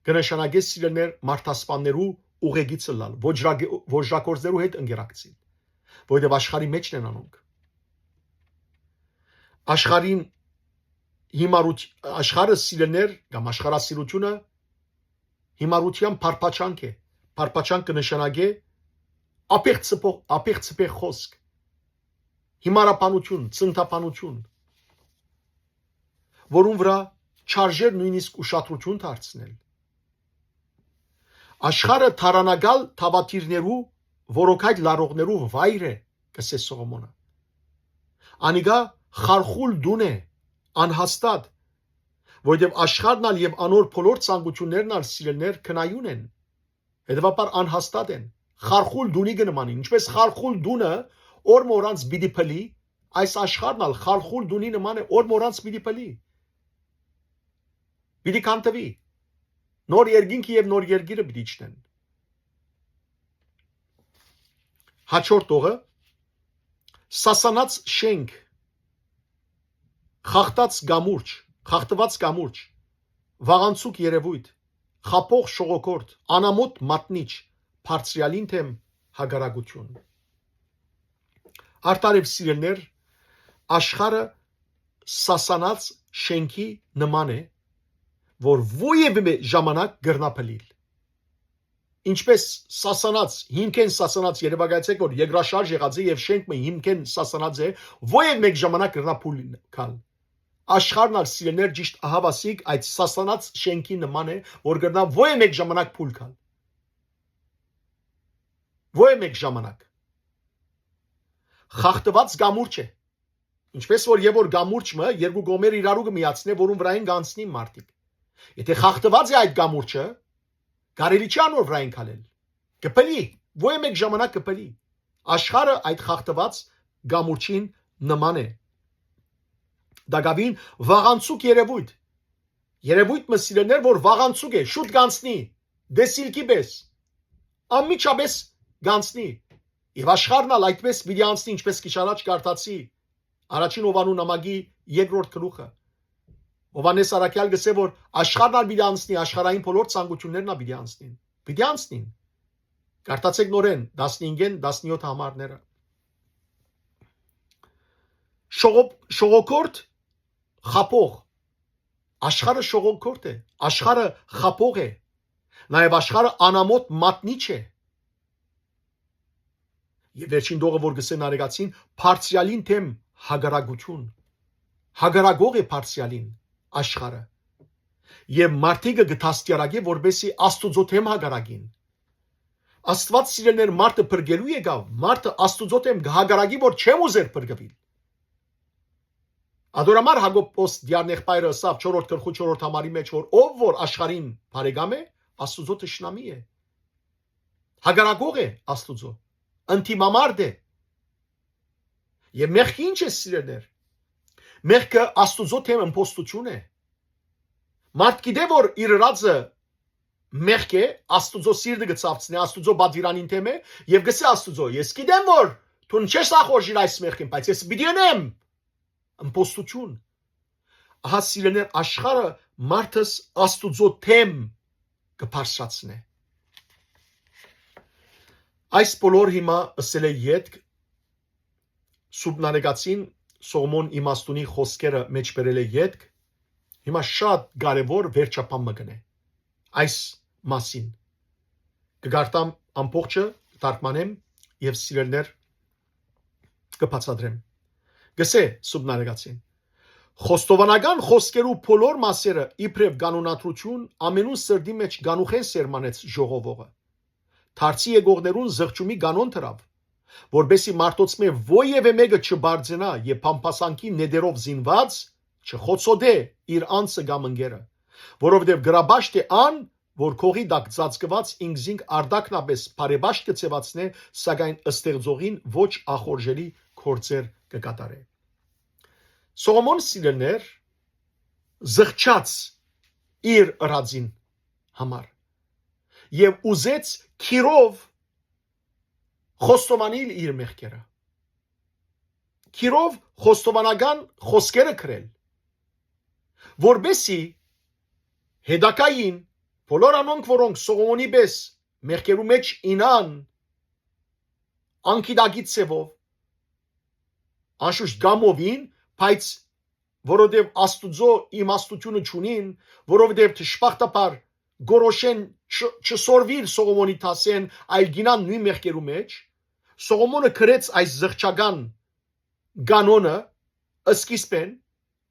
կը նշանակէ, սիրելներ, մարդասպաններու ուղեկիցը ըլլալ, ոճրագ-, ոճրագործներու հետ ընկերակցիլ, որովհետեւ աշխարհի մէջն են անոնք։ Աշխարհին հիմարութ-, աշխարհը, սիրելներ, կամ աշխարհասիրութիւնը հիմարութեան փարփաչանք է։ Փարփաչանք կը նշանակէ ափեղ ծփող, ափեղ ծփեղ խօսք, հիմարաբանութիւն, ծննդաբանութիւն, որուն վրայ չարժեր նոյնիսկ ուշադրութիւն դարձնել։ Աշխարհը թարանակալ թաւադիրներու, որոքայ լարողներու վայր է, կ'ըսէ Սողոմոնը։ Անիկա խարխուլ տուն է, անհաստատ, որովհետեւ աշխարհն ալ եւ անոր բոլոր ցանկութիւններն ալ, սիրելներ, քնայուն են, հետեւաբար անհաստատ են, խարխուլ տունի կը նմանին, ինչպէս խարխուլ տունը օր մը օրանց պիտի փլի, այս աշխարհն ալ խարխուլ տունի նման է, օր մը օրանց պիտի փլի, պիտի քանդուի, նոր երկինքը եւ նոր երկիրը պիտի իջնեն։ Հաջորդ տողը, սասանած շենք, խախտած կամուրջ, խախտված կամուրջ, վաղանցուկ երևոյթ, խաբող շողոքորդ, անամոթ մատնիչ, բարձրեալին դէմ հակառակութիւն։ Արդարեւ, սիրելներ, աշխարհը սասանած շենքի նման է, որ որեւէ ժամանակ կրնայ փլիլ։ Ինչպէս սասանած, հիմքէն սասանած, երեւակայեցէք, որ երկրաշարժ եղած է եւ շենք մը հիմքէն սասանած է, որեւէ մէկ ժամանակ կրնայ փուլ գալ։ Աշխարհն ալ, սիրելներ, ճիշտ ահաւասիկ այդ սասանած շենքի նման է, որ կրնայ որեւէ մէկ ժամանակ փուլ գալ։ Որեւէ մէկ ժամանակ։ Խախտուած կամուրջ է։ Ինչպէս որ եւ որ կամուրջ մը երկու կողմերը իրարու կը միացնէ, որուն վրայէն կ'անցնին մարդիկ։ Եթե խախտուած է այդ կամուրջը, կարելի չի անոր վրայէն քալել։ Կը փլի, որեւէ մէկ ժամանակ կը փլի։ Աշխարհը այդ խախտուած կամուրջին նման է։ Տակաւին վաղանցուկ երևոյթ։ Երևոյթ մը, սիրելներ, որ վաղանցուկ է, շուտ կ'անցնի, տեսիլքի պէս, անմիջապէս կ'անցնի։ Եւ աշխարհն ալ այդպէս պիտի անցնի, ինչպէս քիչ առաջ կարդացի Առաջին Յովհաննու նամակի երկրորդ գլուխը։ Յովհաննէս առաքեալ կ'ըսէ, որ աշխարհն ալ պիտի անցնի, աշխարհային բոլոր ցանկութիւններն ալ պիտի անցնին։ Պիտի անցնին։ Կարդացէք նորէն տասնհինգէն տասնեօթ համարները։ Շողոք-, շողոքորդ խաբող։ Աշխարհը շողոքորդ է, աշխարհը խաբող է, նաեւ աշխարհը անամոթ մատնիչ է։ Եւ վերջին տողը, որ կ'ըսէ Նարեկացին, բարձրեալին դէմ հակառակութիւն։ Հակառակող է բարձրեալին աշխարհը։ Եւ մարդիկը կը դաստիարակէ, որպեսզի Աստուծոյ դէմ հակառակին։ Աստուած, սիրելներ, մարդը փրկելու եկաւ, մարդը Աստուծոյ դէմ կը հակառակի, որ չեմ ուզեր փրկուիլ։ Ատոր համար Յակոբոս դիառնեղբայրը ըսաւ չորրորդ գլխու չորրորդ համարի մեջ, որ ով որ աշխարհին բարեկամ է, Աստուծոյ թշնամի է, հակառակող է Աստուծոյ, ընդդիմամարդ է։ Եւ մեղքը ի՞նչ է, սիրելիներ։ Մեղքը Աստուծոյ դէմ ըմբոստութիւն է։ Մարդ գիտէ, որ իր ըրածը մեղք է, Աստուծոյ սիրտը կը ցաւցնէ, Աստուծոյ պատուիրանին դէմ է, եւ կ'ըսէ Աստուծոյ. «Ես գիտեմ, որ դուն չես ախորժիր այս մեղքին, բայց ես պիտի ընեմ ըմբոստութիւն»։ Ահա, սիրելիներ, աշխարհը մարդս Աստուծոյ դէմ կը բարձրացնէ։ Այս բոլոր հիմա ըսել է ետք, Սուրբ Նարեկացին Սողոմոն իմաստունի խօսքերը մէջ բերել է ետք, հիմա շատ կարեւոր վերջաբան մը կ'ընէ այս մասին։ Կը կարդամ ամբողջը, կը թարգմանեմ եւ, սիրելիներ, կը բացատրեմ։ Կ'ըսէ Սուրբ Նարեկացին. «Խոստովանական խօսքերու բոլոր մասերը, իբրեւ կանոնադրութիւն, ամենուն սրտի մեջ կանուխէն սերմանեց ժողովողը։ Դարձի եկողներուն զղջումի կանոն դրաւ, որպէսզի մարդոցմէ ոեւէ մէկը չպարծենայ եւ բամբասանքի նետերով զինուած չխոցոտէ իր անձը կամ ընկերը, որովհետեւ գրապաշտ է ան, որ քողի տակ ծածկուած ինքզինք արտակնապէս բարեպաշտ կը ձեւացնէ, սակայն ստեղծողին ոչ ախորժելի գործեր կը կատարէ»։ Սողոմոն, սիրելիներ, զղջաց իր ըրածին համար եւ ուզեց գիրով խոստովանել իր մեղքերը, գիրով խոստովանական խօսքերը գրել, որպէսզի հետագային բոլոր անոնք, որոնք Սողոմոնի պէս մեղքերու մէջ ինան անգիտակից ձեւով, անշուշտ կամովին, բայց որովհետեւ Աստուծոյ իմաստութիւնը չունին, որովհետեւ դժբախտաբար գորոշեն չ-, չսորվիլ Սողոմոնի դասէն, այլ գինան նոյն մեղքերու մեջ, Սողոմոնը գրեց այս զղջական կանոնը սկիզբէն,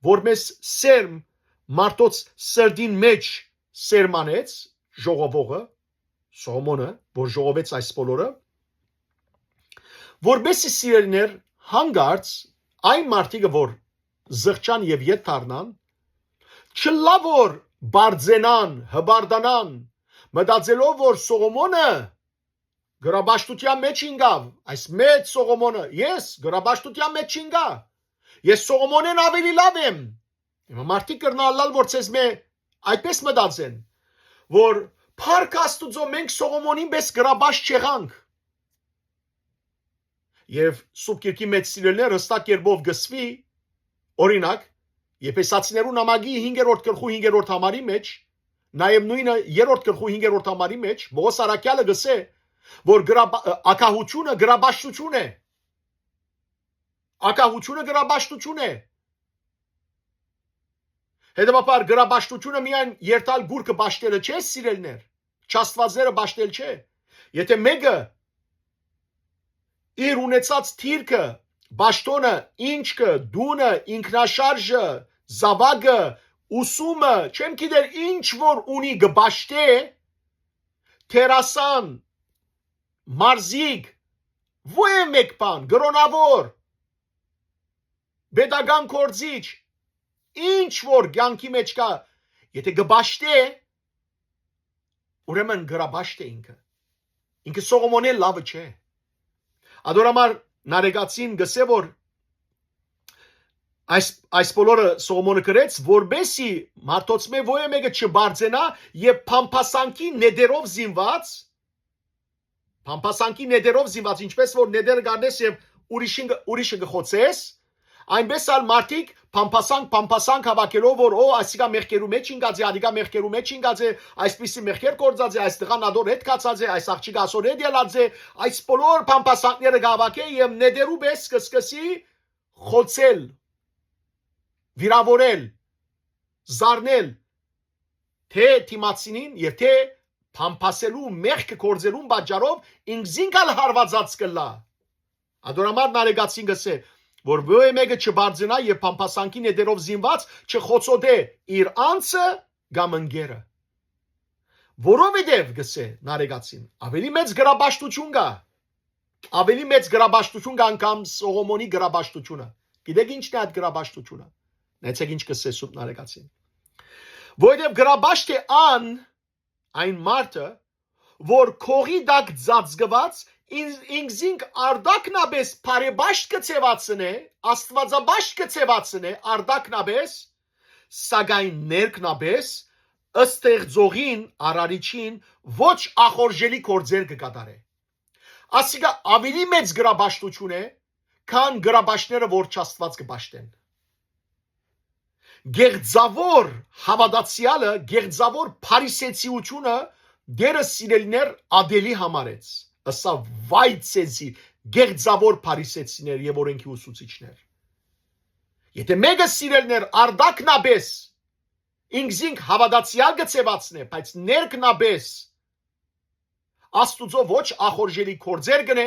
որ մեզ սերմ մարդոց սրտին մեջ սերմանեց ժողովողը, Սողոմոնը, որ ժողովեց այս բոլորը, որպէսզի, սիրելիներ, հանկարծ այն մարդիկը, որ զղջան եւ ետ դառնան, չլայ որ պարծենան, հպարտանան, մտածելով, որ Սողոմոնը գրապաշտութեան մեջ ինկաւ, այս մեծ Սողոմոնը, ես գրապաշտութեան մեջ չինկայ, ես Սողոմոնէն աւելի լաւ եմ։ Հիմա մարդիկ կրնան ըլլալ, որ ձեզմէ այդպես մտածեն, որ փառք Աստուծոյ, մենք Սողոմոնին պէս գրապաշտ չեղանք։ Եւ Սուրբ Գիրքի մեջ, սիրելիներ, հստակ կերպով կ'ըսուի, օրինակ, Եփեսացիներու նամակի հինգերորդ գլխու հինգերորդ համարի մեջ, նաեւ նոյնը երրորդ գլխու հինգերորդ համարի մեջ, Պողոս առաքեալը կ'ըսէ, որ գրապ-, ակահութիւնը գրապաշտութիւն է։ Ակահութիւնը գրապաշտութիւն է։ Հետեւաբար, գրապաշտութիւնը միայն երթալ գուրքը պաշտելը չէ, սիրելիներ, չաստուածները պաշտել չէ։ Եթէ մէկը իր ունեցած դիրքը, պաշտոնը, ինչքը, տունը, ինքնաշարժը, զաւակը, ուսումը, չեմ գիտեր ինչ որ ունի, կը պաշտէ, դերասան, մարզիկ, ոեւ մէկ բան, կրօնաւոր, պետական գործիչ, ինչ որ կեանքի մեջ կայ, եթէ կը պաշտէ, ուրեմն գրապաշտ է ինքը։ Ինքը Սողոմոնէն լաւը չէ։ Ատոր համար Նարեկացին կ'ըսէ, որ այս, այս բոլորը Սողոմոնը գրեց, որպէսզի մարդոցմէ ոեւ մէկը չբարձենայ եւ փամփասանքի նետերով զինուած, փամփասանքի նետերով զինուած, ինչպես որ նետերը կ'առնես եւ ուրիշին կը-, ուրիշը կը խոցես, այնպես ալ մարդիկ փամփասանք, փամփասանք հաւաքելով, որ, օ, ասիկա մեղքերու մեջ ինկած է, ադիկա մեղքերու մեջ ինկած է, այսպիսի մեղքեր գործած է, այս տղան ադոր հետ գացած է, այս աղջիկը ասոր հետ ելած է, այս բոլոր փամփասանքները կ'հաւաքէ եւ նետերու պէս կը սկսի խոցել, վիրաւորել, զարնել, թէ դիմացինին եւ թէ փամփասելու մեղքը գործելուն պատճառով ինքզինք ալ հարվածած կ'ըլլայ։ Ատոր համար Նարեկացին կ'ըսէ, որ ոեւ մէկը չբարձենայ եւ փամփասանքի նետերով զինուած չխոցոտէ իր անձը կամ ընկերը։ Որովհետեւ, կ'ըսէ Նարեկացին, աւելի մեծ գրապաշտութիւն կայ, աւելի մեծ գրապաշտութիւն կայ անգամ Սողոմոնի գրապաշտութիւնը։ Գիտեք ի՞նչն է այդ գրապաշտութիւնը։ Նայեցեք ինչ կ'ըսէ Սուրբ Նարեկացին։ Որովհետեւ կրապաշտ է ան, այն մարդը, որ քողի տակ ծածկուած, ին-, ինքզինք արտակնապէս բարեպաշտ կը ձեւացնէ, աստուածապաշտ կը ձեւացնէ արտակնապէս, սակայն ներքնապէս, ստեղծողին, արարիչին, ոչ ախորժելի գործեր կը կատարէ։ Ասիկա աւելի մեծ կրապաշտութիւն է, քան կրապաշտները որ չաստուած կը պաշտեն։ Գեղձաւոր հաւատացեալը, գեղձաւոր փարիսեցիութիւնը Տէրը, սիրելիներ, ատելի համարեց։ Ըսաւ. «Վայ ձեզի, գեղձաւոր փարիսեցիներ եւ օրենքի ուսուցիչներ»։ Եթե մէկը, սիրելիներ, արտակնապէս ինքզինք հաւատացեալ կը ձեւացնէ, բայց ներքնապէս Աստուծոյ ոչ ախորժելի գործեր կ'ընէ,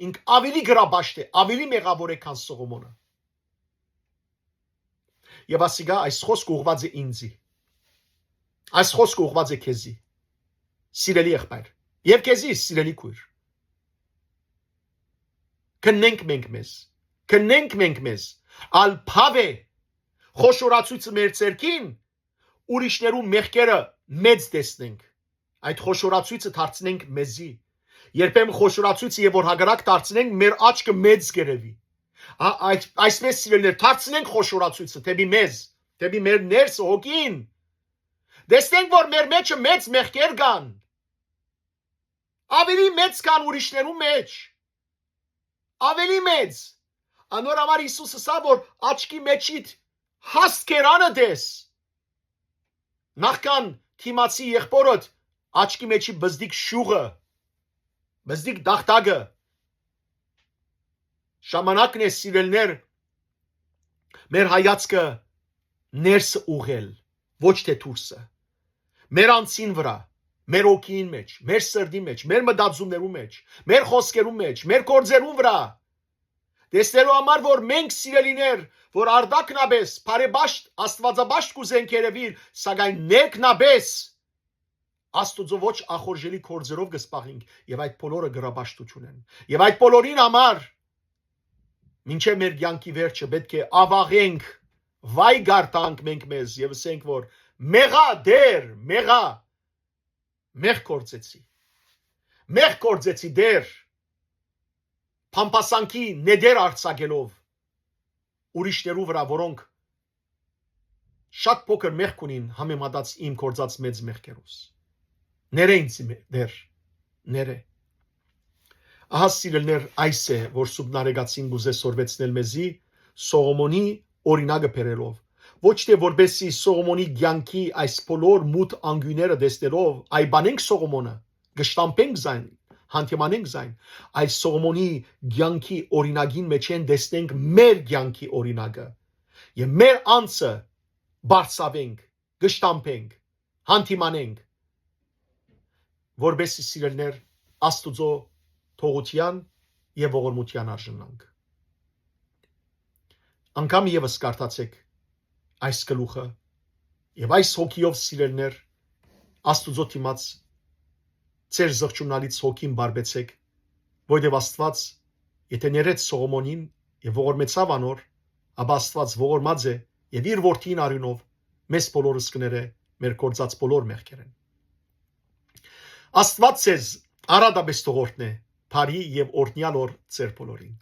ինք աւելի կրապաշտ է, աւելի մեղաւոր է, քան Սողոմոնը։ Եւ ասիկա այս խօսքը ուղղուած է ինձի։ Այս խօսքը ուղղուած է քեզի, սիրելի եղբայր, եւ քեզի, սիրելի քոյր։ Քննենք մենք մեզ, քննենք մենք մեզ, ալ բաւ է խոշորացոյցը մեր ձեռքին, ուրիշներու մեղքերը մեծ տեսնենք, այդ խոշորացոյցը դարձնենք մեզի։ Երբեմն խոշորացոյցը եւ որ հակառակ դարձնենք, մեր աչքը մեծ կ'երեւի։ Ա, այս, այսպես, սիրելիներ, դարձնենք խոշորացոյցը դէպի մեզ, դէպի մեր ներսը, հոգին։ Տեսնենք, որ մեր մեջը մեծ մեղքեր կան, աւելի մեծ կան ուրիշներու մեջ, աւելի մեծ։ Անոր համար Յիսուս ըսաւ, որ աչքի մեջիդ հասկերանը տես, նախքան դիմացի եղբօրդ աչքի մեջի բզդիկ շուղը, բզդիկ տախտակը։ Ժամանակն է, սիրելիներ, մեր հայացքը ներսը ուղղել, ոչ թե դուրսը։ Մեր անձին վրայ, մեր հոգին մեջ, մեր սրտի մեջ, մեր մտածումներու մեջ, մեր խոսքերու մեջ, մեր գործերու վրայ, տեսնելու համար, որ մենք, սիրելիներ, որ արտակնապէս բարեպաշտ, աստուածապաշտ կ'ուզենք երեւիլ, սակայն ներքնապէս Աստուծոյ ոչ ախորժելի գործերով կը զբաղենք, եւ այդ բոլորը կրապաշտութիւն են։ Եւ այդ բոլորին համար, մինչեւ մեր կեանքի վերջը, պէտք է աղաղենք, վայ գարթանք մենք մեզ եւ ըսենք, որ մեղա, Տէր, մեղա, մեղք գործեցի, մեղք գործեցի, Տէր, բամբասանքի նետեր արձակելով ուրիշներու վրայ, որոնք շատ փոքր մեղք ունին համեմատած իմ գործած մեծ մեղքերուս։ Ներէ ինձ, Տէր, ներէ։ Ահա, սիրելիներ, այս է, որ Սուրբ Նարեկացին կ'ուզէ սորվեցնել մեզի Սողոմոնի օրինակը բերելով։ Ոչ թե որպեսզի Սողոմոնի կեանքի այս բոլոր մութ անկիւնները տեսնելով այբանենք Սողոմոնը, կշտամբենք զայն, հանդիմանենք զայն, այլ Սողոմոնի կեանքի օրինակին մէջէն տեսնենք մեր կեանքի օրինակը եւ մեր անձը բարձավենք, կշտամբենք, հանդիմանենք, որպեսզի, սիրելիներ, Աստուծոյ թողութեան եւ ողորմութեան արժանանք։ Անգամ եւս կարդացէք այս գլուխը եւ այս հոգիով, սիրելիներ, Աստուծոյ դիմաց ձեր զղջունալից հոգին բարբեցէք, որովհետեւ Աստուած, եթե ներեց Սողոմոնին եւ ողորմեցաւ անոր, ապա Աստուած ողորմած է եւ իր որդին արիւնով մեզ բոլորս կ'երե մեր գործած բոլոր մեղքերէն։ Աստուած ձեզ արատապէս թող օրհնէ, բարի եւ օրհնեալ օր ձեր բոլորին։